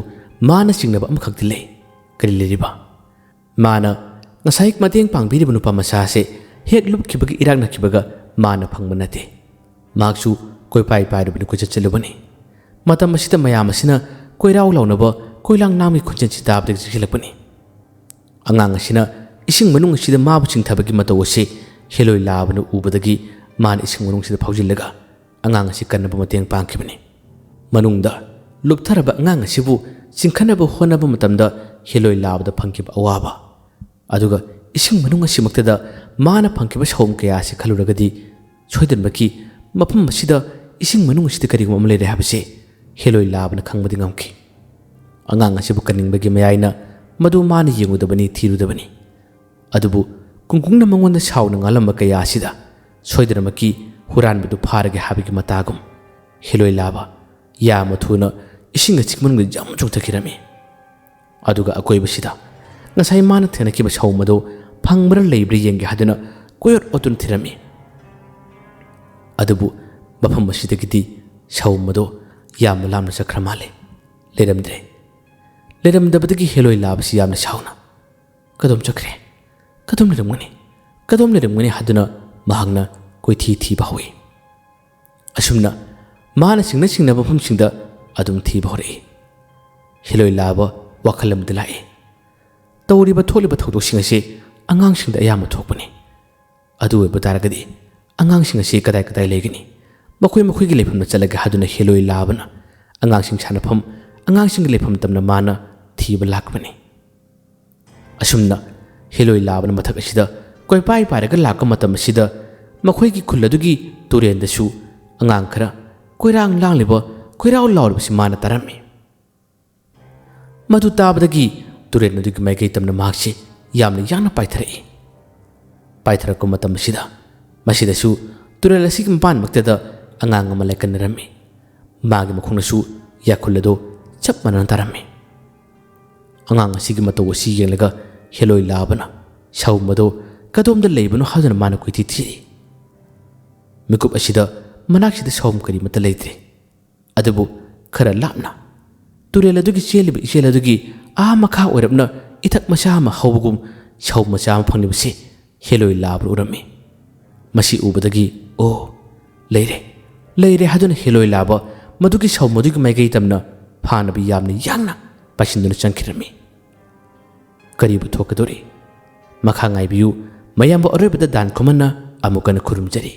ꯃꯥꯅ ꯆꯤꯡꯅꯕ ꯑꯃꯈꯛꯇꯤ ꯂꯩ꯫ ꯀꯔꯤ ꯂꯩꯔꯤꯕ? ꯃꯥꯅ ꯉꯁꯥꯏ ꯃꯇꯦꯡ ꯄꯥꯡꯕꯤꯔꯤꯕ ꯅꯨꯄꯥ ꯃꯆꯥ ꯑꯁꯦ ꯍꯦꯛ ꯂꯨꯞꯈꯤꯕꯒ ꯏꯔꯥꯛꯅꯈꯤꯕꯒ ꯃꯥꯅ ꯐꯪꯕ ꯅꯠꯇꯦ꯫ ꯃꯍꯥꯛꯁꯨ ꯀꯣꯏꯄꯥꯏ ꯄꯥꯏꯔꯨꯕꯅꯤ, ꯀꯣꯏꯆꯠ ꯆꯠꯂꯨꯕꯅꯤ꯫ ꯃꯇꯝ ꯑꯁꯤꯗ ꯃꯌꯥꯝ ꯑꯁꯤꯅ ꯀꯣꯏꯔꯥꯎ ꯂꯥꯎꯅꯕ ꯀꯣꯏꯂꯥꯡ ꯂꯥꯡꯒꯤ ꯈꯣꯟꯖꯦꯜꯁꯤ ꯇꯥꯕꯗꯒꯤ ꯆꯦꯛꯁꯤꯜꯂꯛꯄꯅꯤ꯫ ꯑꯉꯥꯡ ꯑꯁꯤꯅ ꯏꯁꯤꯡ ꯃꯅꯨꯡ ꯑꯁꯤꯗ ꯃꯥꯕꯨ ꯆꯤꯡꯊꯕꯒꯤ ꯃꯇꯧ ꯑꯁꯤ ꯍꯦꯂꯣꯏ ꯂꯥꯕꯅ ꯎꯕꯗꯒꯤ ꯃꯥꯅ ꯏꯁꯤꯡ ꯃꯅꯨꯡꯁꯤꯗ ꯐꯥꯎꯖꯤꯜꯂꯒ ꯑꯉꯥꯡ ꯑꯁꯤ ꯀꯟꯅꯕ ꯃꯇꯦꯡ ꯄꯥꯡꯈꯤꯕꯅꯤ꯫ ꯃꯅꯨꯡꯗ ꯂꯨꯞꯊꯔꯕ ꯑꯉꯥꯡ ꯑꯁꯤꯕꯨ ꯆꯤꯡꯈꯠꯅꯕ ꯍꯣꯠꯅꯕ ꯃꯇꯝꯗ ꯍꯦꯂꯣꯏ ꯂꯥꯕꯗ ꯐꯪꯈꯤꯕ ꯑꯋꯥꯕ, ꯑꯗꯨꯒ ꯏꯁꯤꯡ ꯃꯅꯨꯡ ꯑꯁꯤꯃꯛꯇꯗ ꯃꯥꯅ ꯐꯪꯈꯤꯕ ꯁꯥꯎꯝ ꯀꯌꯥ ꯑꯁꯤ ꯈꯜꯂꯨꯔꯒꯗꯤ ꯁꯣꯏꯗꯅꯃꯛꯀꯤ ꯃꯐꯝ ꯑꯁꯤꯗ ꯏꯁꯤꯡ ꯃꯅꯨꯡ ꯑꯁꯤꯗ ꯀꯔꯤꯒꯨꯝꯕ ꯑꯃ ꯂꯩꯔꯦ ꯍꯥꯏꯕꯁꯤ ꯍꯦꯂꯣꯏ ꯂꯥꯕꯅ ꯈꯪꯕꯗꯤ ꯉꯝꯈꯤ꯫ ꯑꯉꯥꯡ ꯑꯁꯤꯕꯨ ꯀꯟꯅꯤꯡꯕꯒꯤ ꯃꯌꯥꯏꯅ ꯃꯗꯨ ꯃꯥꯅ ꯌꯦꯡꯉꯨꯗꯕꯅꯤ, ꯊꯤꯔꯨꯗꯕꯅꯤ꯫ ꯑꯗꯨꯕꯨ ꯀꯨꯡꯒꯨꯡꯅ ꯃꯉꯣꯟꯗ ꯁꯥꯎꯅ ꯉꯥꯡꯂꯝꯕ ꯀꯌꯥ ꯑꯁꯤꯗ ꯁꯣꯏꯗꯅꯃꯛꯀꯤ ꯍꯨꯔꯥꯟꯕꯗꯨ ꯐꯥꯔꯒꯦ ꯍꯥꯏꯕꯒꯤ ꯃꯇꯥꯒꯨꯝ ꯍꯦꯂꯣꯏ ꯂꯥꯕ ꯌꯥꯝꯅ ꯊꯨꯅ ꯏꯁꯤꯡ ꯑꯆꯤꯛꯄ ꯃꯅꯨꯡꯗ ꯖꯝ ꯆꯣꯡꯊꯈꯤꯔꯝꯃꯤ꯫ ꯑꯗꯨꯒ ꯑꯀꯣꯏꯕꯁꯤꯗ ꯉꯁꯥꯏ ꯃꯥꯅ ꯊꯦꯡꯅꯈꯤꯕ ꯁꯥꯎꯝ ꯑꯗꯨ ꯐꯪꯕ꯭ꯔꯥ ꯂꯩꯕ꯭ꯔꯥ ꯌꯦꯡꯒꯦ ꯍꯥꯏꯗꯨꯅ ꯀꯣꯏꯑꯣꯠ ꯑꯣꯠꯇꯨꯅ ꯊꯤꯔꯝꯃꯤ꯫ ꯑꯗꯨꯕꯨ ꯃꯐꯝ ꯑꯁꯤꯗꯒꯤꯗꯤ ꯁꯥꯎꯝ ꯑꯗꯨ ꯌꯥꯝꯅ ꯂꯥꯞꯅ ꯆꯠꯈ꯭ꯔ ꯃꯥꯜꯂꯦ꯫ ꯂꯩꯔꯝꯗ꯭ꯔꯦ꯫ ꯂꯩꯔꯝꯗꯕꯗꯒꯤ ꯍꯦꯂꯣꯏ ꯂꯥꯕꯁꯤ ꯌꯥꯝꯅ ꯁꯥꯎꯅ "ꯀꯗꯣꯝ ꯆꯠꯈ꯭ꯔꯦ? ꯀꯗꯣꯝ ꯂꯩꯔꯝꯒꯅꯤ? ꯀꯗꯣꯝ ꯂꯩꯔꯝꯒꯅꯤ?" ꯍꯥꯏꯗꯨꯅ ꯃꯍꯥꯛꯅ ꯀꯣꯏꯊꯤ ꯊꯤꯕ ꯍꯧꯏ꯫ ꯑꯁꯨꯝꯅ ꯃꯥꯅ ꯆꯤꯡꯅ ꯆꯤꯡꯅꯕ ꯃꯐꯝꯁꯤꯡꯗ ꯑꯗꯨꯝ ꯊꯤꯕ ꯍꯧꯔꯛꯏ꯫ ꯍꯦꯂꯣꯏ ꯂꯥꯕ ꯋꯥꯈꯜ ꯑꯃꯗ ꯂꯥꯛꯏ꯫ ꯇꯧꯔꯤꯕ ꯊꯣꯛꯂꯤꯕ ꯊꯧꯗꯣꯛꯁꯤꯡ ꯑꯁꯤ ꯑꯉꯥꯡꯁꯤꯡꯗ ꯑꯌꯥꯝꯕ ꯊꯣꯛꯄꯅꯤ꯫ ꯑꯗꯨ ꯑꯣꯏꯕ ꯇꯥꯔꯒꯗꯤ ꯑꯉꯥꯡꯁꯤꯡ ꯑꯁꯤ ꯀꯗꯥꯏ ꯀꯗꯥꯏ ꯂꯩꯒꯅꯤ? ꯃꯈꯣꯏ ꯃꯈꯣꯏꯒꯤ ꯂꯩꯐꯝꯗ ꯆꯠꯂꯒꯦ ꯍꯥꯏꯗꯨꯅ ꯍꯦꯂꯣꯏ ꯂꯥꯕꯅ ꯑꯉꯥꯡꯁꯤꯡ ꯁꯥꯟꯅꯐꯝ, ꯑꯉꯥꯡꯁꯤꯡꯒꯤ ꯂꯩꯐꯝ ꯇꯝꯅ ꯃꯥꯅ ꯊꯤꯕ ꯂꯥꯛꯄꯅꯤ꯫ ꯑꯁꯨꯝꯅ ꯍꯦꯂꯣꯏ ꯂꯥꯕꯅ ꯃꯊꯛ ꯑꯁꯤꯗ ꯀꯣꯏꯄꯥꯏ ꯄꯥꯏꯔꯒ ꯂꯥꯛꯄ ꯃꯇꯝ ꯑꯁꯤꯗ ꯃꯈꯣꯏꯒꯤ ꯈꯨꯜ ꯑꯗꯨꯒꯤ ꯇꯨꯔꯦꯟꯗꯁꯨ ꯑꯉꯥꯡ ꯈꯔ ꯀꯣꯏꯔꯥꯡ ꯂꯥꯡꯂꯤꯕ, ꯀꯣꯏꯔꯥꯎ ꯂꯥꯎꯔꯤꯕꯁꯤ ꯃꯥꯅ ꯇꯥꯔꯝꯃꯤ꯫ ꯃꯗꯨ ꯇꯥꯕꯗꯒꯤ ꯇꯨꯔꯦꯜ ꯑꯗꯨꯒꯤ ꯃꯥꯏꯀꯩ ꯇꯝꯅ ꯃꯍꯥꯛꯁꯤ ꯌꯥꯝꯅ ꯌꯥꯡꯅ ꯄꯥꯏꯊꯔꯛꯏ꯫ ꯄꯥꯏꯊꯔꯛꯄ ꯃꯇꯝ ꯑꯁꯤꯗ ꯃꯁꯤꯗꯁꯨ ꯇꯨꯔꯦꯜ ꯑꯁꯤꯒꯤ ꯃꯄꯥꯟꯃꯛꯇꯗ ꯑꯉꯥꯡ ꯑꯃ ꯂꯥꯏꯀꯟꯅꯔꯝꯃꯤ꯫ ꯃꯥꯒꯤ ꯃꯈꯣꯡꯅꯁꯨ ꯌꯥꯈꯨꯜ ꯑꯗꯨ ꯆꯞ ꯃꯥꯟꯅꯅ ꯇꯥꯔꯝꯃꯤ꯫ ꯑꯉꯥꯡ ꯑꯁꯤꯒꯤ ꯃꯇꯧ ꯑꯁꯤ ꯌꯦꯡꯂꯒ ꯍꯦꯂꯣꯏ ꯂꯥꯕꯅ ꯁꯥꯎꯝ ꯑꯗꯨ ꯀꯗꯣꯝꯗ ꯂꯩꯕꯅꯣ ꯍꯥꯏꯗꯨꯅ ꯃꯥꯅ ꯀꯣꯏꯊꯤ ꯊꯤꯔꯤ꯫ ꯃꯤꯀꯨꯞ ꯑꯁꯤꯗ ꯃꯅꯥꯛꯁꯤꯗ ꯁꯥꯎꯝ ꯀꯔꯤꯃꯠꯇ ꯂꯩꯇ꯭ꯔꯦ꯫ ꯑꯗꯨꯕꯨ ꯈꯔ ꯂꯥꯞꯅ ꯇꯨꯔꯦꯜ ꯑꯗꯨꯒꯤ ꯆꯦꯜꯂꯤꯕ ꯏꯆꯦꯜ ꯑꯗꯨꯒꯤ ꯑꯥ ꯃꯈꯥ ꯑꯣꯏꯔꯞꯅ ꯏꯊꯛ ꯃꯆꯥ ꯑꯃ ꯍꯧꯕꯒꯨꯝ ꯁꯥꯎꯝ ꯃꯆꯥ ꯑꯃ ꯐꯪꯂꯤꯕꯁꯤ ꯍꯦꯂꯣꯏ ꯂꯥꯕ ꯎꯔꯝꯃꯤ꯫ ꯃꯁꯤ ꯎꯕꯗꯒꯤ, "ꯑꯣ, ꯂꯩꯔꯦ, ꯂꯩꯔꯦ" ꯍꯥꯏꯗꯨꯅ ꯍꯦꯂꯣꯏ ꯂꯥꯕ ꯃꯗꯨꯒꯤ ꯁꯥꯎ ꯃꯗꯨꯒꯤ ꯃꯥꯏꯀꯩ ꯇꯝꯅ ꯐꯥꯅꯕ ꯌꯥꯝꯅ ꯌꯥꯡꯅ ꯄꯥꯏꯁꯤꯟꯗꯨꯅ ꯆꯪꯈꯤꯔꯝꯃꯤ꯫ ꯀꯔꯤꯕꯨ ꯊꯣꯛꯀꯗꯧꯔꯤ? ꯃꯈꯥ ꯉꯥꯏꯕꯤꯌꯨ꯫ ꯃꯌꯥꯝꯕꯨ ꯑꯔꯣꯏꯕꯗ ꯗꯥꯟ ꯈꯨꯃꯟꯅ ꯑꯃꯨꯛ ꯍꯟꯅ ꯈꯨꯔꯨꯝꯖꯔꯤ꯫